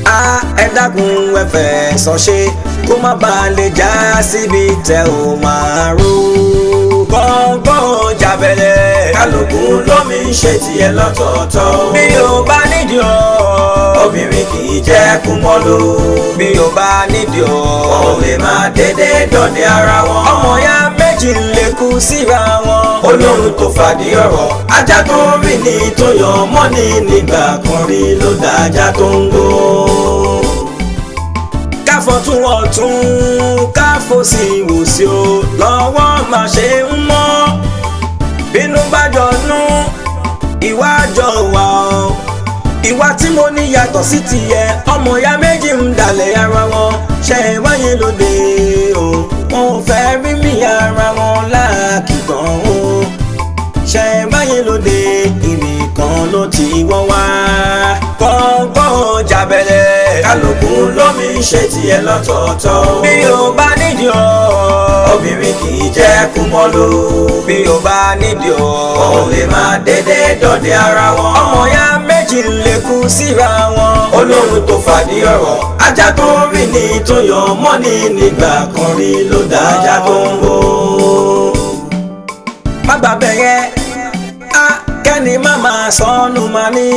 S1: A ẹ dákun, ẹ fẹ́ sọ ṣe kó má bàa lè já síbi tẹ ò máa rú kọ́ńkọ́ jábẹ́lẹ̀. Kálukú lómi ń ṣe tiẹ̀ lọ́tọ̀ọ̀tọ̀. Bí o bá nídìí o, obìnrin kì í jẹ́ kúmọ́lú. Bí o bá nídìí o, ò lè máa dédé dọ̀dẹ ara wọn. Ọmọ ya méjì lè kú síra wọn. Olóhùn tó fàdí ọ̀rọ̀, ajá tó rìn ní tó yọ mọ́ni nígbà kan rí ló dá ajá tó ń gbó. Káfọ́ tún ọ̀tún, káfọ́ sí ìwòsí o, lọ́wọ́ máa ṣe ń mọ́. Bínú bá jọ nú, ìwà jọ wà o. Ìwà tí mo ní yàtọ̀ sí tìyẹ. Ọmọ ìyá méjì ń dalẹ̀ ara wọn, ṣe é wáyé lóde o. Wọn ò fẹ́ rí mi ara wọn láàkìtàn o. Ṣe é wáyé lóde, ibì kan ló ti wọ́n wá. Kọ́ńkọ́ jábẹ́lẹ̀. Kálukú lómi ń ṣe tiẹ̀ lọ́tọ̀ọ̀tọ̀. Bí o bá nídìí o, obìnrin kì í jẹ́ kúmọ́lú. Bí o bá nídìí o, ò lè máa dédé dọ̀dẹ ara wọn. Ọmọ ya méjì lè kú síra wọn. Olóhùn tó fàdí ọ̀rọ̀, ajá tó rìn ní tó yọ mọ́ni nígbà kan rí ló dá ajá tó ń gbó. Má gbàgbẹ́ yẹn, á kẹ́ni má máa sọnù máa ní.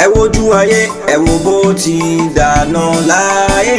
S1: Ẹ wojú ayé, ẹ wo bó ti dànù láyé.